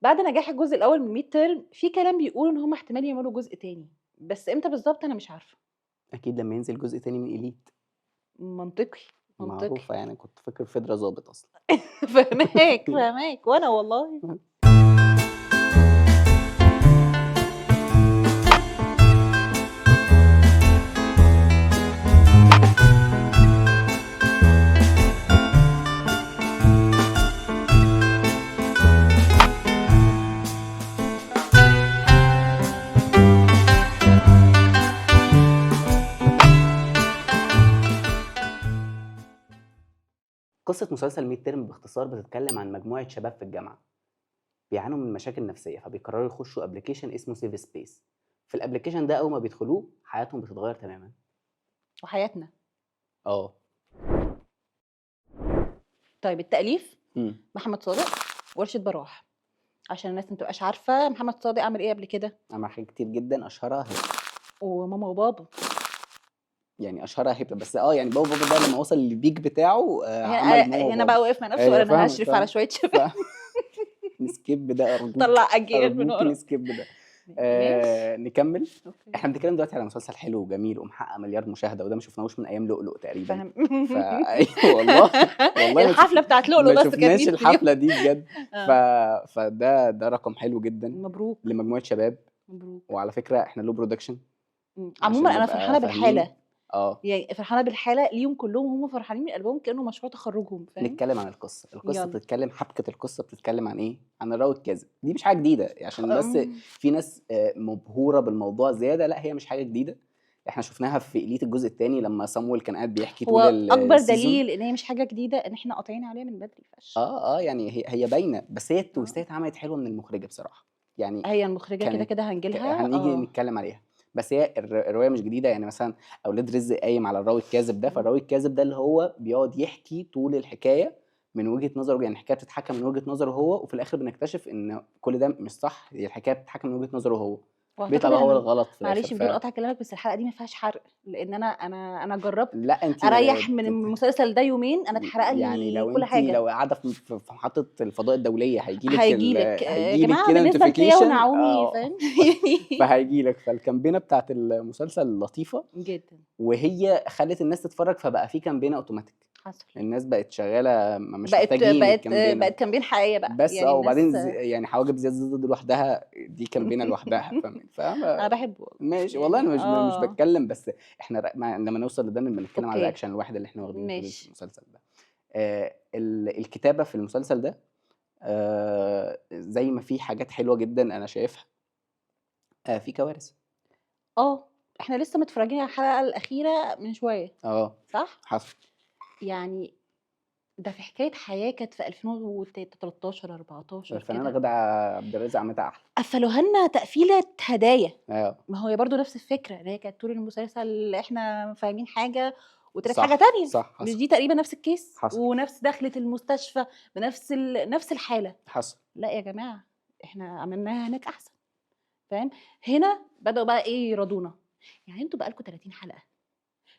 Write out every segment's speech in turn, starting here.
بعد نجاح الجزء الأول من Midterm في كلام بيقول إن هم احتمال يعملوا جزء تاني، بس إمتى بالضبط أنا مش عارفة. أكيد لمّا ينزل جزء تاني من Elite. منطقي، منطقي. معروفة يعني، كنت فاكر فيدرا ضابط أصلًا. فاهماك، فاهماك، وأنا والله. قصة مسلسل Midterm باختصار بتتكلم عن مجموعة شباب في الجامعة بيعانوا من مشاكل نفسية، فبيقرروا يخشوا application اسمه Safe Space. في ال application ده أول ما بيدخلوه حياتهم بتتغير تماما. وحياتنا. اه. طيب التأليف مم. محمد صادق، ورشة براح. عشان الناس ما تبقاش عارفة محمد صادق عمل إيه قبل كده؟ عمل حاجات كتير جدا، أشهرها هيبتا. وماما وبابا. يعني أشهرها هيبتا، بس يعني بابا بابا ده لما وصل لل peak بتاعه عمل ماما هنا وبابا. بقى وقف مع نفسه أيوة، وقال أنا فاهمة، هشرف على فاهمة. شوية شباب. ن skip ده أرجوك. طلع أجيال من أرجوك ورا. ن skip ده. ماشي. نكمل. okay. احنا بنتكلم دلوقتي على مسلسل حلو وجميل ومحقق مليار مشاهده، وده ما شفناهوش من ايام لؤلؤ تقريبا. فاهم. ايوه والله، والله ما الحفلة بتاعت لؤلؤ ما بس كانت شفناش 100 مليون. الحفلة دي بجد. فده رقم حلو جدا. مبروك. لمجموعة شباب. مبروك. وعلى فكرة احنا لو production. عموما انا فرحانة بالحالة. يعني فرحانة بالحالة ليهم كلهم، وهم فرحانين من قلبهم كانه مشروع تخرجهم، فاهم؟ نتكلم عن القصة. القصة يلا. بتتكلم، حبكة القصة بتتكلم عن ايه؟ عن الراوي الكاذب. دي مش حاجة جديدة عشان بس في ناس مبهوره بالموضوع زيادة. لا، هي مش حاجة جديدة، احنا شفناها في Elite الجزء الثاني لما صامويل كان قاعد بيحكي هو طول اكبر ال season. دليل ان هي مش حاجة جديدة ان احنا قاطعين عليها من بدري فشخ. يعني هي باينة، بس هي ال twist ات اتعملت حلوة من المخرجة بصراحة. يعني هي المخرجة كده كانت كده هنجيلها. هنيجي نتكلم عليها، بس هي الرواية مش جديدة. يعني مثلا اولاد رزق قايم على الراوي الكاذب ده، فالراوي الكاذب ده اللي هو بيقعد يحكي طول الحكاية من وجهه نظره، يعني الحكاية بتتحكى من وجهه نظره هو، وفي الاخر بنكتشف ان كل ده مش صح، هي الحكاية بتتحكى من وجهه نظره هو، وأعتقد بيطلع بقى هو إن الغلط في الاخر. معلش بدون قطع كلامك، بس الحلقة دي ما فيهاش حرق، لان انا جربت لا انت اريح من المسلسل ده يومين، انا اتحرق لي يعني لو كل انت حاجة. لو قاعدة في محطة الفضاء الدولية هيجي لك هيجي لك. يا هيجي لك جماعة كده بالنسبة لتيا notification. ونعومي، فاهم؟ فهيجي لك. فالكامبينه بتاعت المسلسل لطيفة جدا، وهي خلت الناس تتفرج، فبقى في كامبينه اوتوماتيك. حصل. الناس بقت شغالة، مش محتاجين الكامبينه. بقت campaign حقيقية بقى. بس يعني وبعدين الناس يعني حواجب زياد زوزو دي لوحدها، دي كامبينه لوحدها، فاهم؟ فاهمة؟ انا بحبه والله. ماشي والله، انا مش بتكلم، بس احنا لما نوصل لده بنتكلم على ال reaction الواحد اللي احنا واخدينه في المسلسل ده. الكتابة في المسلسل ده، زي ما في حاجات حلوة جدا انا شايفها، في كوارث. احنا لسه متفرجين على الحلقة الاخيرة من شوية. صح؟ حصل. يعني ده في حكاية حياة كانت في 2013، 14 الفنانة كده. غادة عبد الرازق عملتها أحلى. قفلوها لنا تقفيلة هدايا. ما هو برضه نفس الفكرة، اللي هي كانت طول المسلسل إحنا فاهمين حاجة وطلعت حاجة تانية. مش حصل. دي تقريباً نفس ال case؟ حصل. ونفس دخلة المستشفى بنفس نفس الحالة. حصل. لا يا جماعة، إحنا عملناها هناك أحسن. فاهم؟ هنا بدأوا بقى إيه يرضونا. يعني أنتوا بقالكوا 30 حلقة.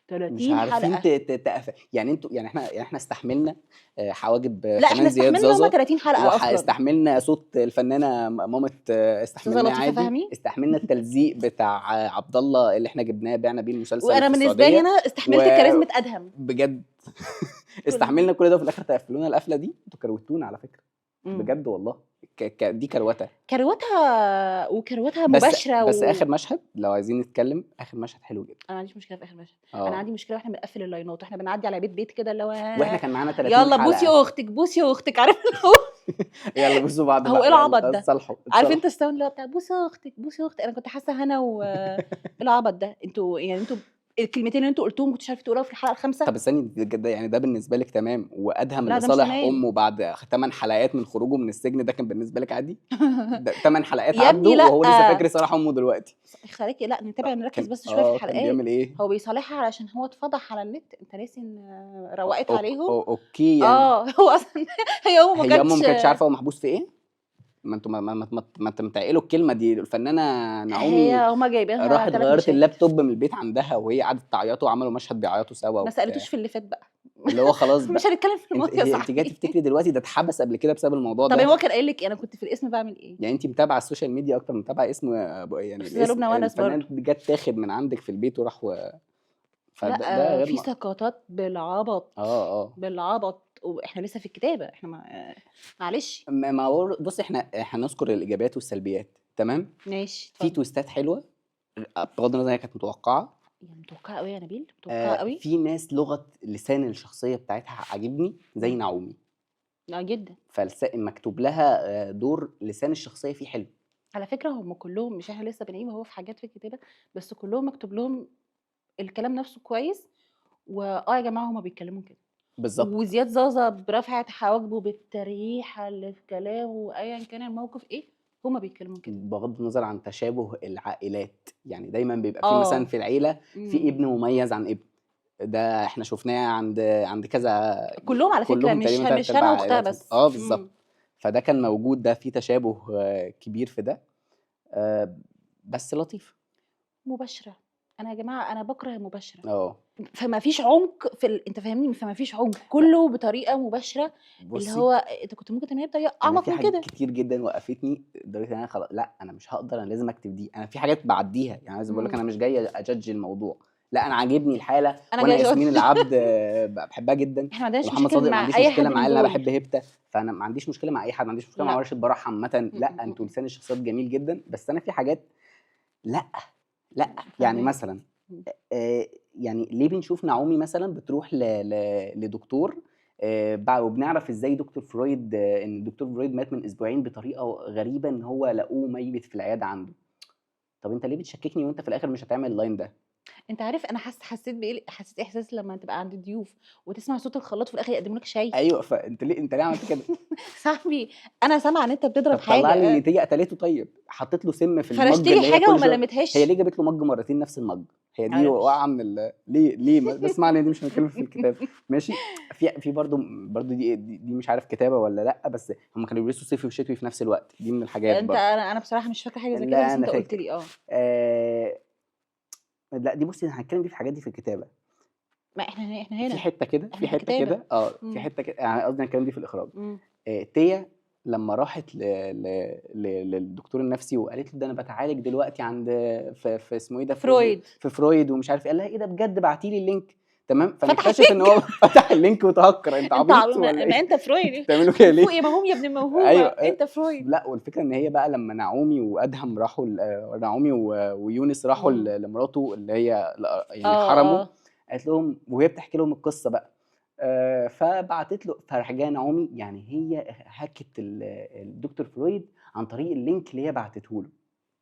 30 مش عارفين حلقة. يعني انتوا، يعني احنا، يعني احنا استحملنا، حواجب لا، احنا فنان زياد استحملنا هما زازا، 30 حلقة أصلاً. استحملنا صوت الفنانة مامة، استحملناه لطيفة عادي. فهمي. استحملنا التلزيق بتاع عبد الله اللي احنا جبناه بعنا بيه المسلسل وأنا في بالنسبة لي السعودية. أنا استحملت كاريزما أدهم. بجد. استحملنا كل ده وفي الآخر تقفلونا القفلة دي. انتوا كروتونا على فكرة. بجد والله. دي كروتة. كروتها وكروتها مباشرة بس آخر مشهد لو عايزين نتكلم، آخر مشهد حلو جدا. أنا ما عنديش مشكلة في آخر مشهد. أنا عندي مشكلة وإحنا بنقفل اللاينات، وإحنا بنعدي على بيت بيت كده اللي هو وإحنا كان معانا 30 يلا بوسي حلقة. أختك، بوسي أختك، عارف اللي هو يلا بوسوا بعض هو بقى، إيه العبط يلا ده؟ اتصالحوا، عارف اتصالحوا. أنت ال sound اللي هو بتاع بوسي أختك، بوسي أختك. أنا كنت حاسة هنا و إيه العبط ده؟ أنتوا يعني أنتوا الكلمتين اللي انتوا قلتوهم ما كنتوش عارفين تقولوها في الحلقة الخامسة؟ طب استني، ده يعني ده بالنسبة لك تمام، وادهم لا، اللي ده مش صالح تمام. امه بعد 8 حلقات من خروجه من السجن ده كان بالنسبة لك عادي؟ ده 8 حلقات يا ابني عدوا لا. وهو لسه فاكر صالح امه دلوقتي. خليك لا نتابع، نركز بس شوية في كان الحلقات. بيعمل ايه؟ هو بيصالحها علشان هو اتفضح على النت، انت ناسي ان روقت عليهم؟ okay يعني. هو اصلا هي امه ما هي امه ما كانتش كانتش عارفه هو محبوس في ايه؟ ما انتوا ما انتوا متعقلوا الكلمة دي. الفنانة نعومي هي هما جايبينها راحت تلات غيرت مشاهد. اللابتوب من البيت عندها وهي قعدت تعيطوا وعملوا مشهد بيعيطوا سوا ما وبتاع. سالتوش في اللي فات بقى. اللي هو خلاص مش بقى. هنتكلم في انت الماضي يا انت صاحبي. جاية تفتكري دلوقتي ده اتحبس قبل كده بسبب الموضوع طب ده. هو كان قايل لك انا كنت في القسم بعمل ايه؟ يعني انت متابعه ال social media اكتر من متابعه اسم يعني أستاذة الاسم لبنى ونس الفنان برضه. جت تاخد من عندك في البيت وراح فده لا ده غير في سقطات بالعبط. بالعبط، واحنا لسه في الكتابة، احنا ما معلش. ما هو بص، احنا هنذكر الايجابيات والسلبيات، تمام؟ ماشي، في اتفضل. twist ات حلوة بغض النظر هي كانت متوقعه. يعني متوقعه قوي يا نبيل، متوقعه قوي. في ناس لغة لسان الشخصية بتاعتها عاجبني زي نعومي. جدا. فمكتوب لها دور لسان الشخصية فيه حلو. على فكرة هم كلهم، مش احنا لسه بنعيب هو في حاجات في الكتابة، بس كلهم مكتوب لهم الكلام نفسه كويس. واه يا جماعة هما بيتكلموا كده بالظبط. وزياد زازا برفعه حواجبه بالتريحه اللي في كلامه ايا كان الموقف ايه، هما بيتكلموا كده. بغض النظر عن تشابه العائلات، يعني دايما بيبقى في مثلا في العيلة في ابن مميز عن ابن، ده احنا شفناه عند كذا، كلهم على فكرة، كلهم تقريبا مش انا واختها بس. بالظبط. فده كان موجود، ده في تشابه كبير في ده، بس لطيف. مباشرة. انا يا جماعة انا بكره المباشرة. فما فيش عمق في انت فاهمني، فما فيش عمق، كله بطريقة مباشرة. اللي هو انت كنت ممكن تعملها بطريقة اعمق من كده. كتير جدا وقفتني لدرجة ان انا خلاص لا انا مش هقدر، انا لازم اكتب دي. انا في حاجات بعديها، يعني عايز اقول لك انا مش جاي اجادج الموضوع، لا انا عاجبني الحالة. أنا وانا ياسمين العبد بحبها جدا. احنا ما عندناش محمد مشكلة صادق ما مع عنديش اي مشكلة حد معاه، من انا دول. بحب هبته، فانا ما عنديش مشكلة مع اي حد، ما عنديش مشكلة مع ورشه براح عامة. لا انتوا لسان الشخصيات جميل جدا، بس انا في حاجات لا لا يعني مثلا يعني ليه بنشوف نعومي مثلا بتروح لدكتور وبنعرف ازاي دكتور فرويد، ان الدكتور فرويد مات من اسبوعين بطريقة غريبة، ان هو لقوه ميت في العيادة عنده. طب انت ليه بتشككني وانت في الاخر مش هتعمل ال line ده؟ انت عارف انا حسيت بايه؟ حسيت احساس لما تبقى عند ضيوف وتسمع صوت الخلاط في الاخر يقدموا لك شاي. ايوه، فانت ليه، انت ليه عملت كده؟ صاحبي انا سامعه ان انت بتضرب طب طلع حاجة، لي ان تيجي قتلته. طيب حطيت له سم في المج، فرشت لي اللي هي حاجة كل وما شوية. لمتهاش. هي ليه جابت له مج مرتين نفس المج؟ هي دي معرفش. واقعه من ليه بس معنى دي مش هنتكلم في الكتاب. ماشي. في برضو دي مش عارف كتابه ولا لا، بس هم كانوا بيلبسوا صيفي وشتوي في نفس الوقت، دي من الحاجات انت برضو. انا بصراحة مش فاكره حاجة زي لا، كده، بس أنا انت قلت فاكر. لي لا دي بصي هنتكلم دي في الحاجات دي في الكتابة. ما احنا هنا في حتة كده، إحنا في في حتة الكتابة. كده، في حتة كده، يعني قصدي هنتكلم دي في الاخراج. تيا لما راحت للدكتور النفسي وقالت له ده انا بتعالج دلوقتي عند في اسمه ايه ده، فرويد. في فرويد ومش عارف ايه، قال لها ايه ده بجد، بعتي لي ال link. تمام. فتح فنكتشف ان هو فتح ال link وتهكر. انت عبيط ولا ما ايه؟ انت فرويد بتعملوا كده ليه؟ فوق يا موهوم يا ابن الموهومه. أيوة. انت فرويد. لا والفكرة ان هي بقى لما نعومي وادهم راحوا نعومي ويونس راحوا لمراته اللي هي يعني حرمه، قالت لهم وهي بتحكي لهم القصة بقى، فبعتت له، فراح جاية نعومي يعني هي هكت الدكتور فرويد عن طريق ال link اللي هي بعتته له.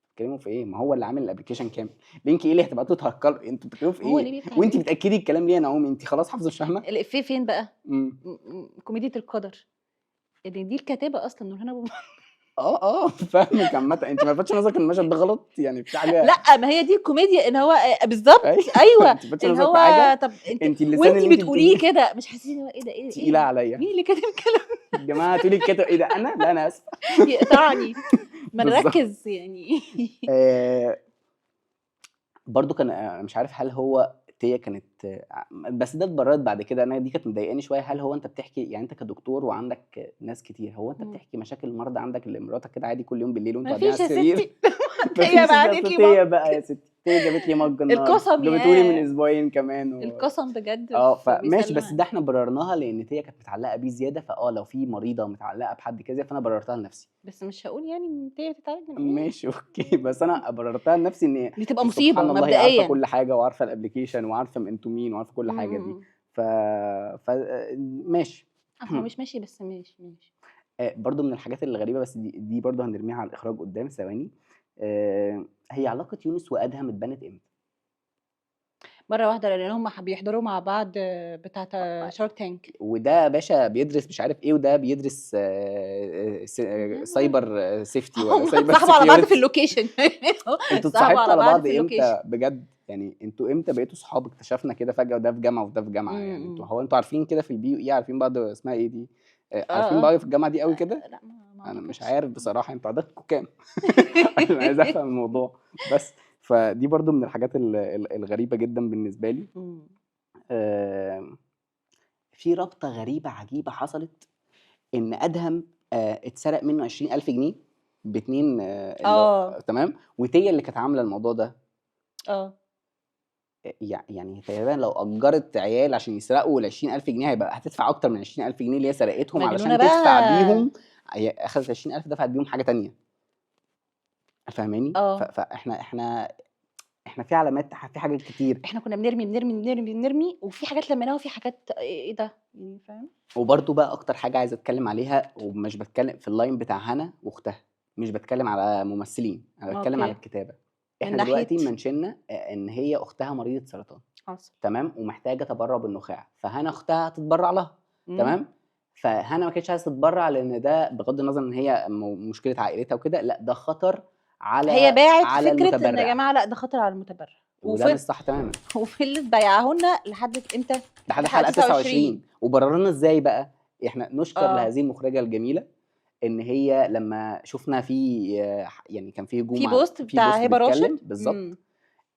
بتتكلموا في ايه؟ ما هو اللي عامل ال application كامل، link ايه اللي هتبعته تهكر؟ انتوا بتتكلموا في هو ايه؟ ليه بيفتح وانت ال link؟ بتاكدي الكلام ليه يا نعومي؟ انت خلاص حافظه مش فاهمه؟ الافيه فين بقى؟ كوميديا القدر ان دي الكاتبة اصلا نورهان ابو فاهمك عامة. انت ما لفتش نظرك ان المشهد ده غلط؟ يعني في حاجة. لا ما هي دي الكوميديا ان هو بالظبط. ايوه انت ما لفتش اللي نظرك هو في حاجة؟ طب انت اللسان وانت اللي انت بتقوليه بتقوليه كده مش حاسين هو ايه ده، ايه تقيلة عليا. مين اللي كاتب الكلام؟ يا جماعة تقولي الكاتب ايه ده؟ انا لا انا اسفه يقطعني ما بالظبط. نركز يعني. برضو كان مش عارف هل هو تيا كانت، بس ده اتبررت بعد كده، انا دي كانت مضايقاني شوية. هل هو انت بتحكي يعني انت كدكتور وعندك ناس كتير، هو انت بتحكي مشاكل المرضى عندك لمراتك كده عادي كل يوم بالليل وانتوا قاعدين على مفيش يا السرير؟ ستي. مفيش هي يا بعتت لي تيا mug. بقى يا ستي، تيا جابت لي mug النهارده، القسم جابته لي من يا اسبوعين كمان القسم بجد. فماشي، بس بيسلم ده احنا بررناها لان تيا كانت متعلقه بيه زيادة، فاه لو في مريضه متعلقه بحد كذا فانا بررتها لنفسي. بس مش هقول يعني ان تيا بتتعالج من ايه. ماشي okay، بس انا بررتها لنفسي ان دي تبقى مصيبة سبحان الله هي عارفه مبدئيا كل حاجة وعارفه ال application وعارفه انتوا مين وعارفه كل حاجة دي. ف ماشي. هو مش ماشي بس ماشي ماشي. برضو من الحاجات الغريبة، بس دي برضو هنرميها على الاخراج قدام ثواني. هي علاقة يونس وادهم اتبنت امتى؟ مرة واحدة، لان هم بيحضروا مع بعض بتاعه Shark Tank، وده يا باشا بيدرس مش عارف ايه، وده بيدرس cyber safety ولا هم سايبر اتصاحبوا على بعض في security. ال location. انتوا اتصاحبوا اتصاحبتوا على على بعض بعض في امتى ال location. بجد؟ يعني انتوا امتى بقيتوا صحاب؟ اكتشفنا كده فجاة وده في جامعه وده في جامعه. يعني انتوا هو انتوا عارفين كده في ال BUE، عارفين بعض اسمها ايه دي؟ عارفين بعض في الجامعة دي قوي كده؟ لا ما انا مش اعتقدش. عارف بصراحة انتوا عددكم كام؟ انا عايز افهم الموضوع بس. فدي برضو من الحاجات الغريبة جدا بالنسبة لي. في رابطه غريبة عجيبة حصلت، ان ادهم اتسرق منه 20000 جنيه باتنين، تمام، وتيا اللي كانت عامله الموضوع ده. يعني تقريبا لو اجرت عيال عشان يسرقوا ال 20000 جنيه هيبقى هتدفع اكتر من 20000 جنيه اللي هي سرقتهم علشان تدفع بيهم. هي اخذت 20000 دفعت بيهم حاجة ثانية، فاهماني؟ فاحنا احنا احنا في علامات، في حاجات كتير احنا كنا بنرمي بنرمي بنرمي بنرمي، وفي حاجات لميناها وفي حاجات ايه ده يعني، فاهم؟ وبرده بقى اكتر حاجة عايز اتكلم عليها، ومش بتكلم في ال line بتاع هنا واختها، مش بتكلم على ممثلين، انا بتكلم على الكتابة. احنا دلوقتي منشنا ان هي اختها مريضه سرطان، تمام، ومحتاجة تبرع بالنخاع، فهنا اختها هتتبرع لها، تمام. فهنا ما كانتش عايزه تتبرع، لان ده بغض النظر ان هي مشكلة عائلتها وكده، لا ده خطر على، هي باعت على فكرة ان يا جماعة لا ده خطر على المتبرع، وده مش صح تماما. وفضلت بيعهن لحد امتى؟ لحد حلقة 29. وبررنا ازاي بقى؟ احنا نشكر لهذه المخرجة الجميلة ان هي لما شفنا في يعني كان في هجوم في post بتاع هبه راشد بالظبط،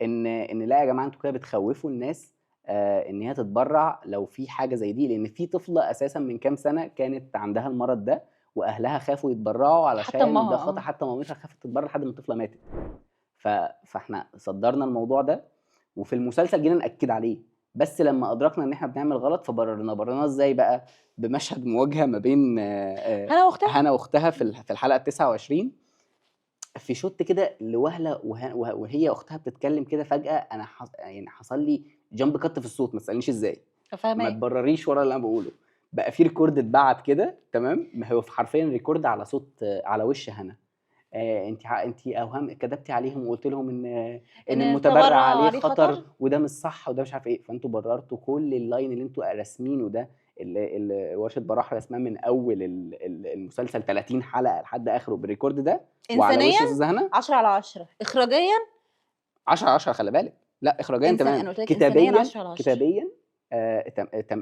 ان لا يا جماعة انتوا كده بتخوفوا الناس ان هي تتبرع لو في حاجة زي دي، لان في طفله اساسا من كام سنة كانت عندها المرض ده واهلها خافوا يتبرعوا علشان ده خطر، حتى مامتها خافت تتبرع لحد ما الطفلة ماتت. فاحنا صدرنا الموضوع ده، وفي المسلسل جينا ناكد عليه، بس لما ادركنا ان احنا بنعمل غلط فبررنا. بررناه ازاي بقى؟ بمشهد مواجهة ما بين هنا واختها في الحلقة 29، في shot كده لوهله وهي اختها بتتكلم كده، فجاة انا يعني حصل لي jump cut في الصوت، ما تسالنيش ازاي، ما تبرريش ورا اللي انا بقوله. بقى في record اتبعت كده، تمام، ما هو حرفيا record على صوت على وش هنا. انت اوهام كدبتي عليهم وقلت لهم ان المتبرع عليه خطر وده مش صح وده مش عارف ايه، فانتوا بررتوا كل ال line اللي انتوا راسمينه ده، اللي ورشه براح رسماه من اول المسلسل 30 حلقة لحد اخره بال record ده. انسانيا 10/10، اخراجيا 10/10، خلي بالك، لا اخراجيا تمام، كتابيا كتابيا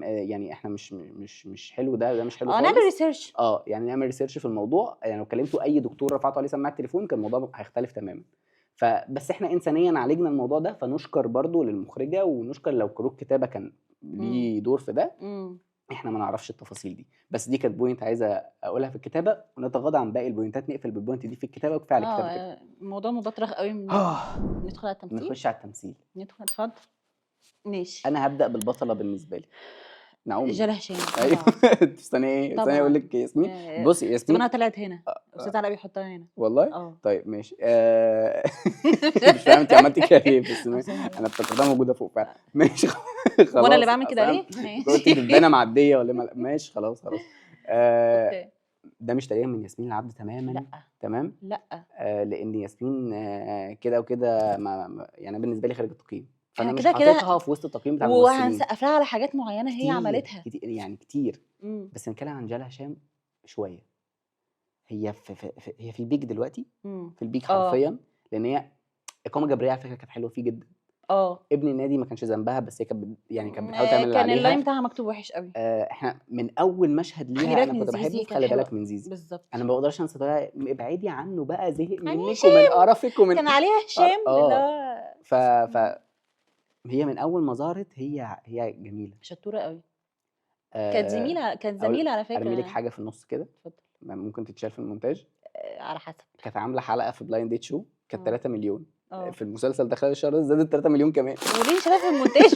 يعني احنا مش مش مش حلو ده مش حلو خالص. نعمل research، يعني نعمل research في الموضوع. يعني لو كلمتوا اي دكتور رفعتوا عليه سماعه التليفون كان الموضوع هيختلف تماما. فبس احنا انسانيا عالجنا الموضوع ده، فنشكر برضو للمخرجه، ونشكر لو crew كتابه كان ليه دور في ده. احنا ما نعرفش التفاصيل دي، بس دي كانت point عايزه اقولها في الكتابة، ونتغاضى عن باقي ال point ات، نقفل بال point دي في الكتابة وكفاية على الكتابة كده. الموضوع مبطرخ قوي. ندخل على التمثيل، نخش على التمثيل، ندخل. اتفضل. ماشي، انا هبدا بالبطله بالنسبة لي، نعومي جاله هشام. ايوه تستني ايه؟ استني اقول لك ياسمين. بصي ياسمين انا طلعت هنا، استاذ علاء بيحطها هنا والله. طيب ماشي. مش فاهم انت عملتي كده ليه، بس انا افتكرتها موجودة فوق فعلا. ماشي خلاص. وانا اللي بعمل كده ليه؟ قلت دبانه معدية ولا ماشي خلاص خلاص. ده مش تقريبا من ياسمين العبد تماما. لا تمام، لا لان ياسمين كده وكده يعني بالنسبة لي خارج التقييم، فانا مش حاططها في وسط التقييم بتاع الممثلين، وهنسقف لها على حاجات معينة هي عملتها كتير يعني كتير. بس نتكلم عن جاله هشام شوية. هي في هي في ال peak دلوقتي، في ال peak حرفيا، لان هي اقامه جبرية على فكرة كانت حلوة فيه جدا. ابن النادي ما كانش ذنبها، بس هي كانت يعني كانت بتحاول تعمل اللي عليها. كان ال line بتاعها مكتوب وحش قوي. احنا من اول مشهد ليها انا كنت بحبه، خلي بالك من زيزي بالظبط. انا ما بقدرش انسى، ابعدي عنه بقى، زهق منك ومن قرفك ومن كان عليها هشام. ف هي من اول ما ظهرت هي جميلة، شطوره قوي. كانت زميله، كانت زميله على فكرة. ارمي لك حاجة في النص كده، اتفضل. ممكن تتشال في المونتاج على حسب. كانت عامله حلقة في Blind Date Show، كانت 3 مليون في المسلسل ده خلال الشهر ده زادت 3 مليون كمان. وليه شباب في المونتاج؟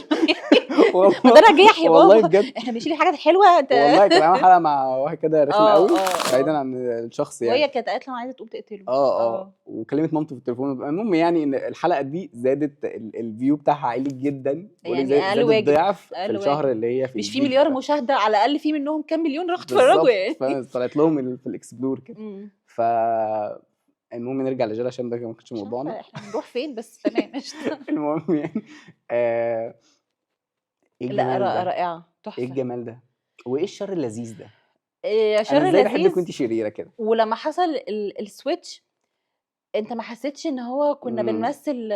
والله ده نجاح يا بابا، والله بجد احنا بنشيل الحاجات الحلوة. انت والله كان عامل حلقة مع واحد كده رخم قوي، بعيدا عن الشخص يعني، وهي كانت قالت له عايزه تقوم تقتله. وكلمت مامته في التليفون. المهم يعني ان الحلقة دي زادت ال view بتاعها عالي جدا، يعني اقل واجب ضعف في الشهر اللي هي فيه. مش في مليار مشاهده، على الاقل في منهم كام مليون راحوا اتفرجوا يعني. طلعت لهم في ال explore كده. ف المهم نرجع لجاله عشان ده ما كانش موضوعنا، احنا هنروح فين بس تمام. المهم يعني ايه لا رائعة، تحفة. ايه الجمال ده، وايه الشر اللذيذ ده؟ إيه شر اللذيذ؟ انا ازاي بحبك وانت شريرة كده. ولما حصل ال switch انت ما حسيتش ان هو كنا بنمثل؟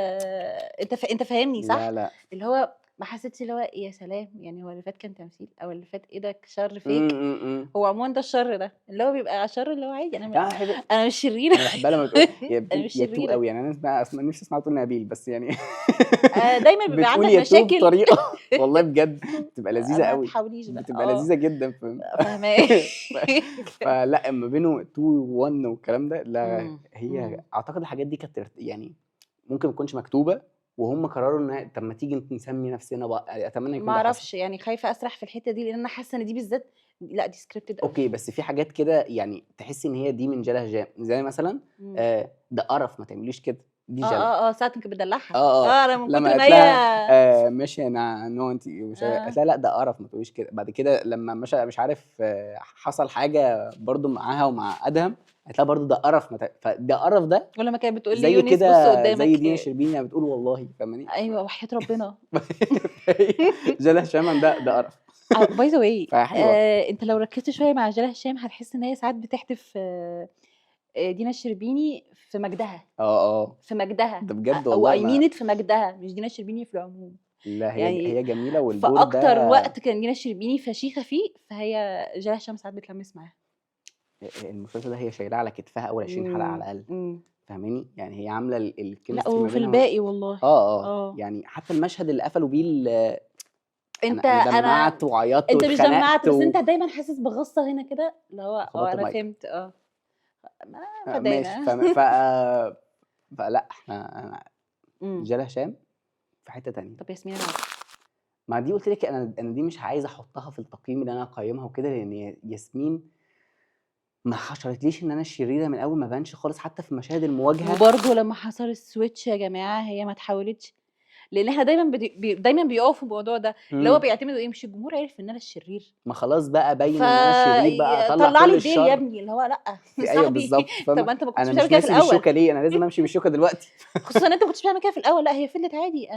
انت فاهمني صح؟ لا لا، اللي هو ما حسيتش اللي هو يا سلام، يعني هو اللي فات كان تمثيل او اللي فات ايه ده شر fake. هو عموما ده الشر ده اللي هو بيبقى شر اللي هو عادي، انا مش شريرة. انا بحبها لما بتقول يا انا مش يا تو شريرة قوي، يعني انا نفسي اسمعها تقول نبيل بس يعني دايما بيبقى بتقول عندك يا تو مشاكل بطريقة والله بجد بتبقى لذيذة ما قوي، تحاوليش بقى، بتبقى لذيذة جدا فاهمه. فلا ما بينه 2 1 والكلام ده لا، هي اعتقد الحاجات دي كانت يعني ممكن ما تكونش مكتوبة وهم قرروا ان طب ما تيجي نسمي نفسنا بقى. اتمنى يكون ما اعرفش يعني، خايفة اسرح في الحتة دي لان انا حاسه ان دي بالذات لا دي scripted. okay، بس في حاجات كده يعني تحسي ان هي دي من جالا هشام، زي مثلا ده قرف ما تعمليش كده، دي جالا. ساعة كنت بتدلعها. انا من لما كتر ما قالت هي لها ماشي انا no انت مش قالت لها لا ده قرف ما تقوليش كده. بعد كده لما مش عارف حصل حاجة برضو معاها ومع ادهم، قالت لها برضو ده قرف ما فده قرف ده. ولا كانت بتقول لي زي يونس كده بص قدامك زي دينا شربيني يعني بتقول والله، فاهماني؟ ايوه وحياة ربنا. جالا هشام ده قرف. by the way، فحلوة. انت لو ركزت شوية مع جالا هشام هتحس ان هي ساعات بتحدف دينا الشربيني في مجدها. في مجدها. ده بجد او والله I mean في مجدها، مش دينا الشربيني في العموم. لا هي يعني هي جميلة، والدور ده فاكتر وقت كان دينا الشربيني فشيخه فيه، فهي جالا هشام ساعات بتلمس معاها. المسلسل ده هي شايلاه على كتفها اول 20 حلقة على الاقل، فاهماني؟ يعني هي عامله ال chemistry لا ما وفي بينها. الباقي والله. يعني حتى المشهد اللي قفلوا بيه انت انا دمعت وعيطت انت مش دمعت، بس انت دايما حاسس بغصه هنا كده اللي هو انا المايك. فهمت. ما فدانا. ماشي. فلا احنا جالا هشام في حتة ثانية. طب ياسمين العدل، ما دي قلت لك انا دي مش عايزه احطها في التقييم اللي انا اقيمها وكده، لان ياسمين ما حشرتليش ان انا الشريرة من اول ما بانش خالص، حتى في مشاهد المواجهة. وبرده لما حصل ال switch يا جماعة هي ما تحولتش، لان احنا دايما دايما بيقفوا في الموضوع ده اللي هو بيعتمدوا ايه، مش الجمهور عرف ان انا الشرير، ما خلاص بقى باين ان انا الشرير بقى اطلع طلع كل لي الديل الشر يا ابني، اللي هو لا ايوه بالظبط. طب ما انت ما كنتش انا بتعمل مش كده في ماشي الاول بالشوكة ليه؟ انا لازم امشي بالشوكة دلوقتي. خصوصا ان انت ما كنتش بتعمل كده في الاول. لا هي فضلت عادي،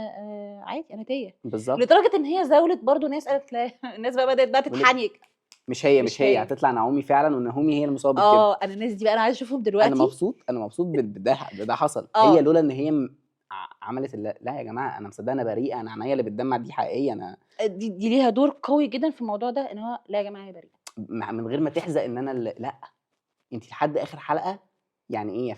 عادي انا تيه بالظبط، لدرجة ان هي زاولت برضو ناس قالت لا، الناس بقى بدات بقى تتحنك، مش هي مش هي هتطلع نعومي فعلا، ونعومي هي المصابة بالكده. انا الناس دي بقى انا عايزه اشوفهم دلوقتي. انا مبسوط بده حصل. هي لولا ان هي عملت لا يا جماعة انا مصدقه، انا بريئة، انا عينيا اللي بتدمع دي حقيقية، انا دي ليها دور قوي جدا في الموضوع ده، ان هو لا يا جماعة هي بريئة من غير ما تحزق ان انا لا انت لحد اخر حلقة يعني ايه يا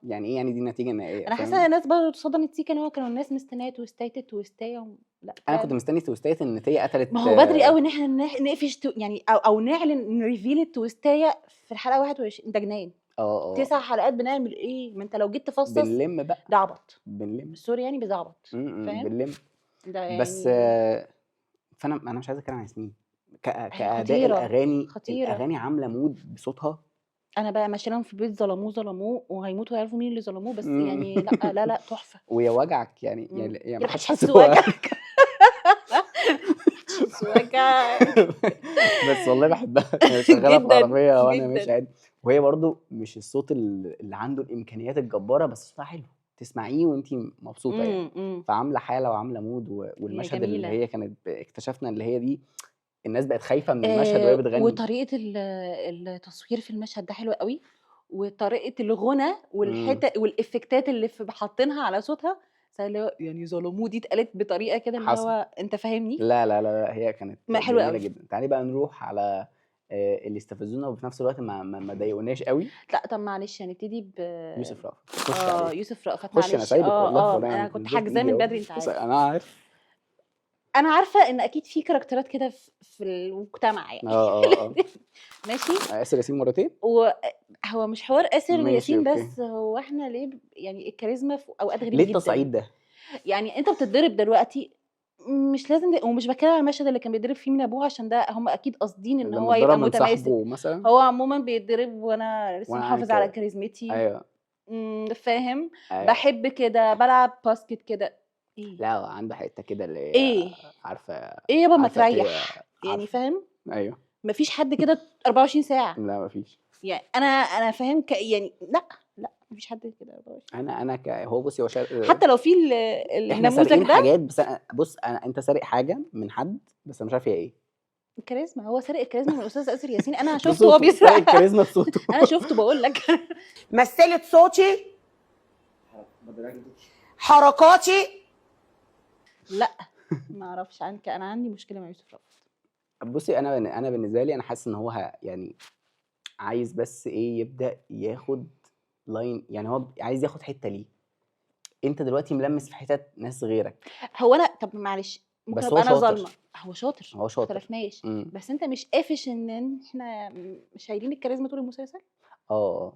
يعني ايه يعني دي النتيجة النهائية؟ انا حاسه ان الناس برضه اتصدمت سيكا، ان هو كانوا الناس مستنيه twist ايه twist ايه لا انا كنت مستني twist ايه ان تيه قتلت. ما هو بدري قوي ان احنا نقفش يعني او نعلن ن reveal ال twist ايه في الحلقة 21. ده جنان. 9 حلقات بنعمل ايه؟ ما انت لو جيت تفصص بنلم بقى، ده عبط، بنلم sorry يعني، بس عبط، فاهم؟ بنلم ده يعني بس. فانا مش عايزه اتكلم عن ياسمين كاداء الاغاني. خطيرة. الاغاني عامله mood بصوتها. انا بقى ماشية لهم في البيت ظلموه وهيموتوا ويعرفوا مين اللي ظلموه، بس يعني لا لا لا تحفة. ويا وجعك يعني، يعني ما حدش حس حس وجعك. وجعك. بس والله بحبها، يعني شغالة في جداً، العربية وانا جداً. ماشي عادي، وهي برضو مش الصوت اللي عنده الامكانيات الجبارة، بس صوتها حلو تسمعيه وانت مبسوطة يعني. فعامله حاله وعامله mood، والمشهد اللي جميلة. هي كانت اكتشفنا اللي هي دي الناس بقت خايفة من المشهد وهي بتغني. وطريقه التصوير في المشهد ده حلوة قوي، وطريقه الغنى والحتة وال effect ات اللي حاطينها على صوتها، اللي هو يعني ظلموه دي اتقالت بطريقة كده اللي هو انت فاهمني؟ لا لا لا لا، هي كانت حلوة جميلة قوي جدا. تعالي بقى نروح على اللي استفزونا وفي نفس الوقت ما ضايقوناش قوي. لا طب معلش هنبتدي ب يوسف رأفت. خش عليك. يوسف رأفت، خش، انا معلش. سايبك والله، انا كنت حاجزاه من بدري انت عارف. انا عارف، انا عارفه ان اكيد في character ات كده في المجتمع يعني. ماشي. آسر ياسين مرتين، وهو مش حوار آسر ياسين بس، هو احنا ليه يعني الكاريزما في اوقات غريبة ليه جدا. التصعيد ده؟ يعني انت بتتضرب دلوقتي مش لازم ومش بتكلم على المشهد اللي كان بيتضرب فيه من ابوه، عشان ده هم اكيد قاصدين ان هو يبقى متماسك مثلا. هو عموما بيتضرب وانا لسه محافظ على كاريزمتي. ايوه فاهم. أيوة. بحب كده، بلعب basket كده. إيه؟ لا عنده حتة كده اللي ايه عارفه ايه يابا ما تريح يعني، فاهم؟ ايوه مفيش حد كده 24 ساعة. لا مفيش يعني. انا فاهم يعني لا مفيش حد كده 24. انا هو بصي هو حتى لو في النموذج ده حاجات، بس بص انت سارق حاجة من حد بس انا مش عارف هي ايه. الكاريزما، هو سارق الكاريزما من الاستاذ آسر ياسين. انا شفته وهو بيسرق الكاريزما بصوته. انا شفته بقول لك. مثلت صوتي، حركاتي. لا ما اعرفش عنك، انا عندي مشكلة مع يوسف رأفت. بصي انا بالنسبة لي انا حاسس ان هو يعني عايز بس ايه، يبدا ياخد line، يعني هو عايز ياخد حتة ليه. انت دلوقتي ملمس في حتت ناس غيرك. هو انا طب معلش ممكن بس ابقى هو انا شاطر. ظالمه، هو شاطر، هو شاطر. ما اختلفناش، بس انت مش قافش ان احنا شايلين الكاريزما طول المسلسل؟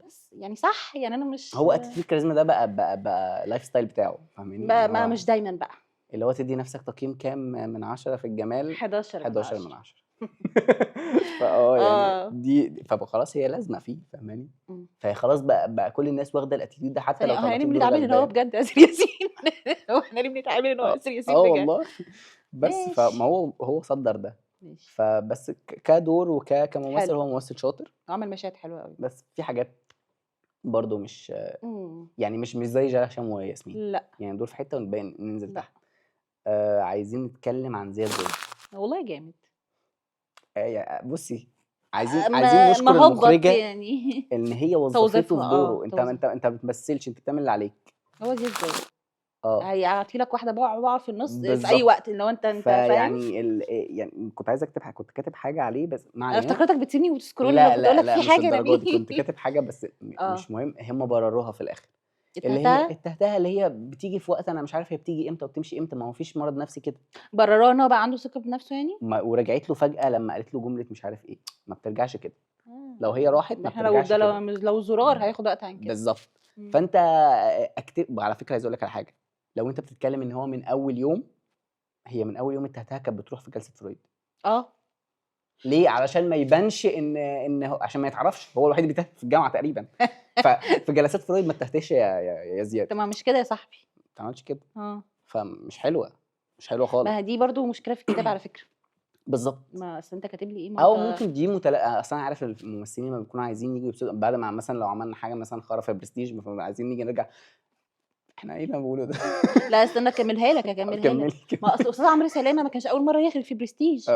بس يعني صح، يعني انا مش هو attitude الكاريزما ده بقى lifestyle بتاعه، فاهماني؟ ما مش دايما بقى. اللي هو تدي نفسك تقييم كام من 10 في الجمال؟ 11 من 11 من 10. 10. فاه يعني دي فخلاص هي لازمه فيه، فاهماني؟ فخلاص بقى كل الناس واخده ال attitude ده، حتى لو احنا ليه طلعتيه بنتعامل بدور ان هو غلبان. بجد ياسر ياسين؟ هو احنا ليه بنتعامل ان هو ياسر ياسين بجد؟ والله. بس فما هو صدر ده. فبس كدور وكممثل حلو. هو ممثل شاطر، عمل مشاهد حلوة قوي، بس في حاجات برضو مش يعني مش زي جلال هشام وياسمين. لا يعني دول في حتة ونبين ننزل لا. تحت. عايزين نتكلم عن زياد زوزو. والله جامد. بصي عايزين نشكر ما هبط المخرجة يعني. ان هي وظفته توظيفها، في دوره. توظيفها. انت ما بتمثلش، انت بتعمل اللي عليك. هو زياد زوزو. هيعطي لك واحدة بعبع في النص في اي بالظبط. وقت لو انت فاهم. فيعني يعني كنت عايز اكتب كنت كاتب حاجة عليه بس ما انا علينا. افتكرتك بتسيبني وتسكرول، لا، كنت لا، اقول لك لا، في مش حاجة يا الدرجة دي. نبيل. كنت كاتب حاجة بس مش مهم، هم برروها في الاخر. اللي هي التهتها؟ التهتها اللي هي بتيجي في وقت انا مش عارف هي بتيجي امتى وبتمشي امتى، ما هو فيش مرض نفسي كده. برروها ان هو بقى عنده ثقة بنفسه يعني؟ ورجعت له فجاة لما قالت له جملة مش عارف ايه، ما بترجعش كده. لو هي راحت ما احنا لو بترجعش ده كده. لو زرار هياخد وقت عن كده. بالظبط. فانت اكتب. على فكرة عايز اقول لك على حاجة، لو انت بتتكلم ان هو من اول يوم، هي من اول يوم التهتها كانت بتروح في جلسه فرويد. ليه؟ علشان ما يبانش ان هو، عشان ما يتعرفش، هو الوحيد اللي بيتهته في الجامعة تقريبا. ففي جلسات فرويد ما تتهتش يا زياد. طب ما مش كده يا صاحبي. ما تعملش كده. فمش حلوة، مش حلوة خالص. ما دي برضو مشكلة في الكتاب على فكرة. بالظبط. ما اصل انت كاتب لي ايه؟ ما او انت ممكن دي اصل انا عارف الممثلين لما بيكونوا عايزين يجوا يبسطوا بعد ما مثلا لو عملنا حاجة مثلا خرا في برستيج، عايزين نيجي نرجع احنا ايه اللي انا بقوله ده؟ لا استنى اكملها لك، اكملها لك. كملي كده. ما اصل استاذ عمرو سلامه ما كانش اول مرة يخرج في برستيج.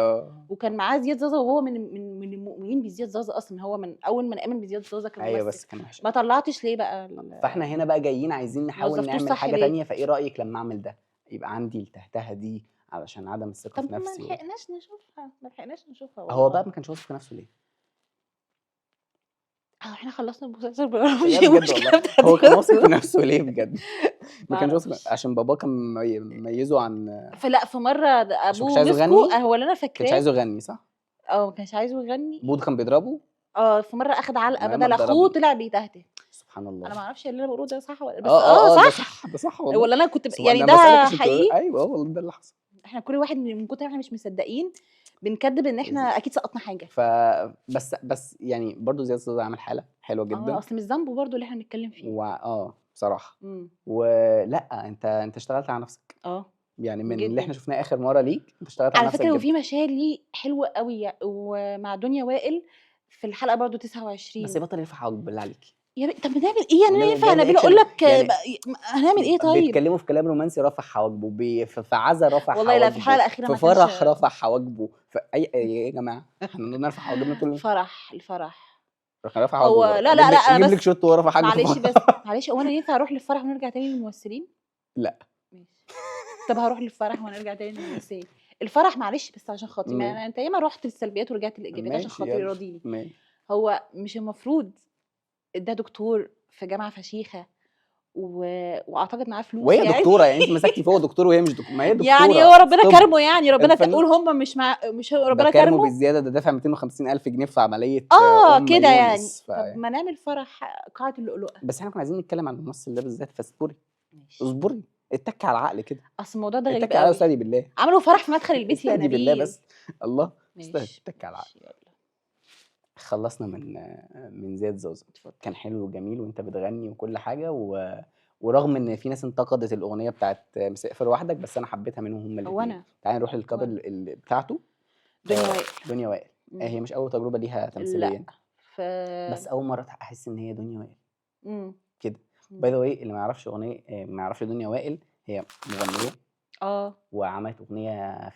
وكان معاه زياد زازا، وهو من المؤمنين بزياد زازا اصلا، هو من اول ما امن بزياد زازا كان ايوه ممثل. بس كان وحش. ما طلعتش ليه بقى فاحنا هنا بقى جايين عايزين نحاول وظفتوش نعمل صح حاجة ليه؟ تانية. فايه رايك لما اعمل ده يبقى عندي التهتهه دي علشان عدم الثقة طب في نفسي ما لحقناش نشوفها، ما لحقناش نشوفها هو والله. بقى ما كانش واثق في نفسه ليه؟ احنا خلصنا المسلسل بقى، مش لا بجد المشكلة والله. بتاعت هو كان واثق في نفسه ليه بجد؟ ما كانش واثق معرفش. عشان باباه كان مميزة عن فلا في مرة ده عشان ما ابوه كانش عايزه مسكه، يغني؟ هو اللي انا ما كانش فاكراه. عايزه يغني صح؟ ما كانش عايزه يغني. بود كان بيضربه؟ في مرة اخد علقه ما بدل اخوه اتضربنا. طلع بيتهته. سبحان الله. انا ما اعرفش اللي انا بقوله ده صح ولا بس ده صح. صح، ده صح والله. ولا انا كنت سبحان يعني الله، أنا ده بسألك عشان تقولي- حقيقي؟ ايوه والله ده اللي حصل. احنا كل واحد من كتر ما احنا مش مصدقين بنكذب ان احنا بالظبط. اكيد سقطنا حاجة. بس يعني برضه زياد زازا عمل حاله حلوة جدا. اصل مش ذنبه برضه اللي احنا بنتكلم فيه. بصراحة. ولا انت اشتغلت على نفسك. يعني من اللي جداً. احنا شفناه اخر مرة ليك انت اشتغلت على على نفسك فكرة، جداً. وفي مشاهد ليه حلوة قوي ومع دنيا وائل في الحلقة برضه 29. بس يا بطل يرفع حواجبه بالله عليكي. يا طب بنعمل ايه يعني؟ والنبي ينفع بجد نبيل اكشن. اقول لك يعني هنعمل ايه طيب؟ بيتكلموا في كلام رومانسي رفع حواجبه، في عزا رفع والله لا، في حواجبه، الحلقة الاخيرة في ما كانش فرح رفع حواجبه، في اي يا جماعة احنا نرفع حواجبنا طول فرح، الفرح. كان رافع هو حواجبه. لا، لا، لا، جيب لك بس شوت وهو رافع حاجبه. معلش بس معلش، هو انا ينفع اروح للفرح ونرجع تاني للممثلين؟ لا. ماشي. طب هروح للفرح ونرجع تاني للممثلين. الفرح معلش بس عشان خاطري، ما انت ياما رحت للسلبيات ورجعت للايجابيات عشان ماشي، خاطري يلا. راضيني. ماشي. هو مش المفروض ده دكتور في جامعه فشيخه واعتقد معاه فلوس وهي يعني. دكتورة يعني، انت مسكتي فوق دكتور وهي مش دكتور، ما هي دكتورة. يعني هو ربنا طب كرمه يعني، ربنا الفن- تقول هم مش مع مش هو ربنا ده كرمه كرمه بالزيادة، ده دافع 250,000 جنيه في عملية، أم كده يعني. يونس، طب ما نعمل فرح قاعة اللؤلؤه. بس احنا كنا عايزين نتكلم عن الممثل ده بالذات، فاصبري. ماشي. اصبري، اتك على العقل كده. اصل الموضوع ده غريب اتك على قوي. استاذي بالله. عملوا فرح في مدخل البيت يا استهدي بالله نبيل. بس. الله، استهدي، ماشي، اتك على العقل. ماشي، يلا. خلصنا من زياد زوزو. اتفضل. كان حلو وجميل وانت بتغني وكل حاجة، ورغم ان في ناس انتقدت الاغنية بتاعت مسافر لوحدك، بس انا حبيتها منهم هم الاثنين. هو انا. تعالي نروح للكابل وأنا. بتاعته. دنيا وائل. دنيا وائل. هي مش اول تجربه ليها تمثيليا. لا. بس اول مرة احس ان هي دنيا وائل. كده. by the way، اللي ما يعرفش اغنية، ما يعرفش دنيا وائل، هي مغنيه. وعملت اغنية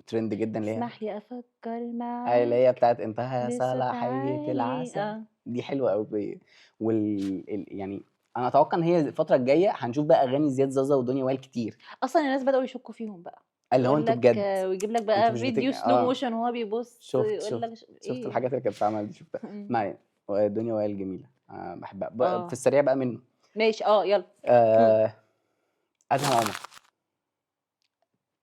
ترند جدا اللي هي اسمح لي افكر معاك. اللي هي بتاعت انتهى بصوت صلاحية عالي. العسل. دي حلوة قوي. يعني انا اتوقع ان هي الفترة الجاية هنشوف بقى اغاني زياد زازا ودنيا وائل كتير. اصلا الناس بداوا يشكوا فيهم بقى. اللي هو يقول أنتم لك بجد، ويجيب لك أنتم بقى مش فيديو slow آه. motion وهو بيبُص شُفت، يقول شُفت، لك شُفت إيه؟ الحاجات اللي كانت بتتعمل دي شُفتها. إمم. ما علينا، ودنيا وائل جميلة، باحبها. في آه. السريع بقى منه. ماشي، يالّا. إمم. أدهم عمر.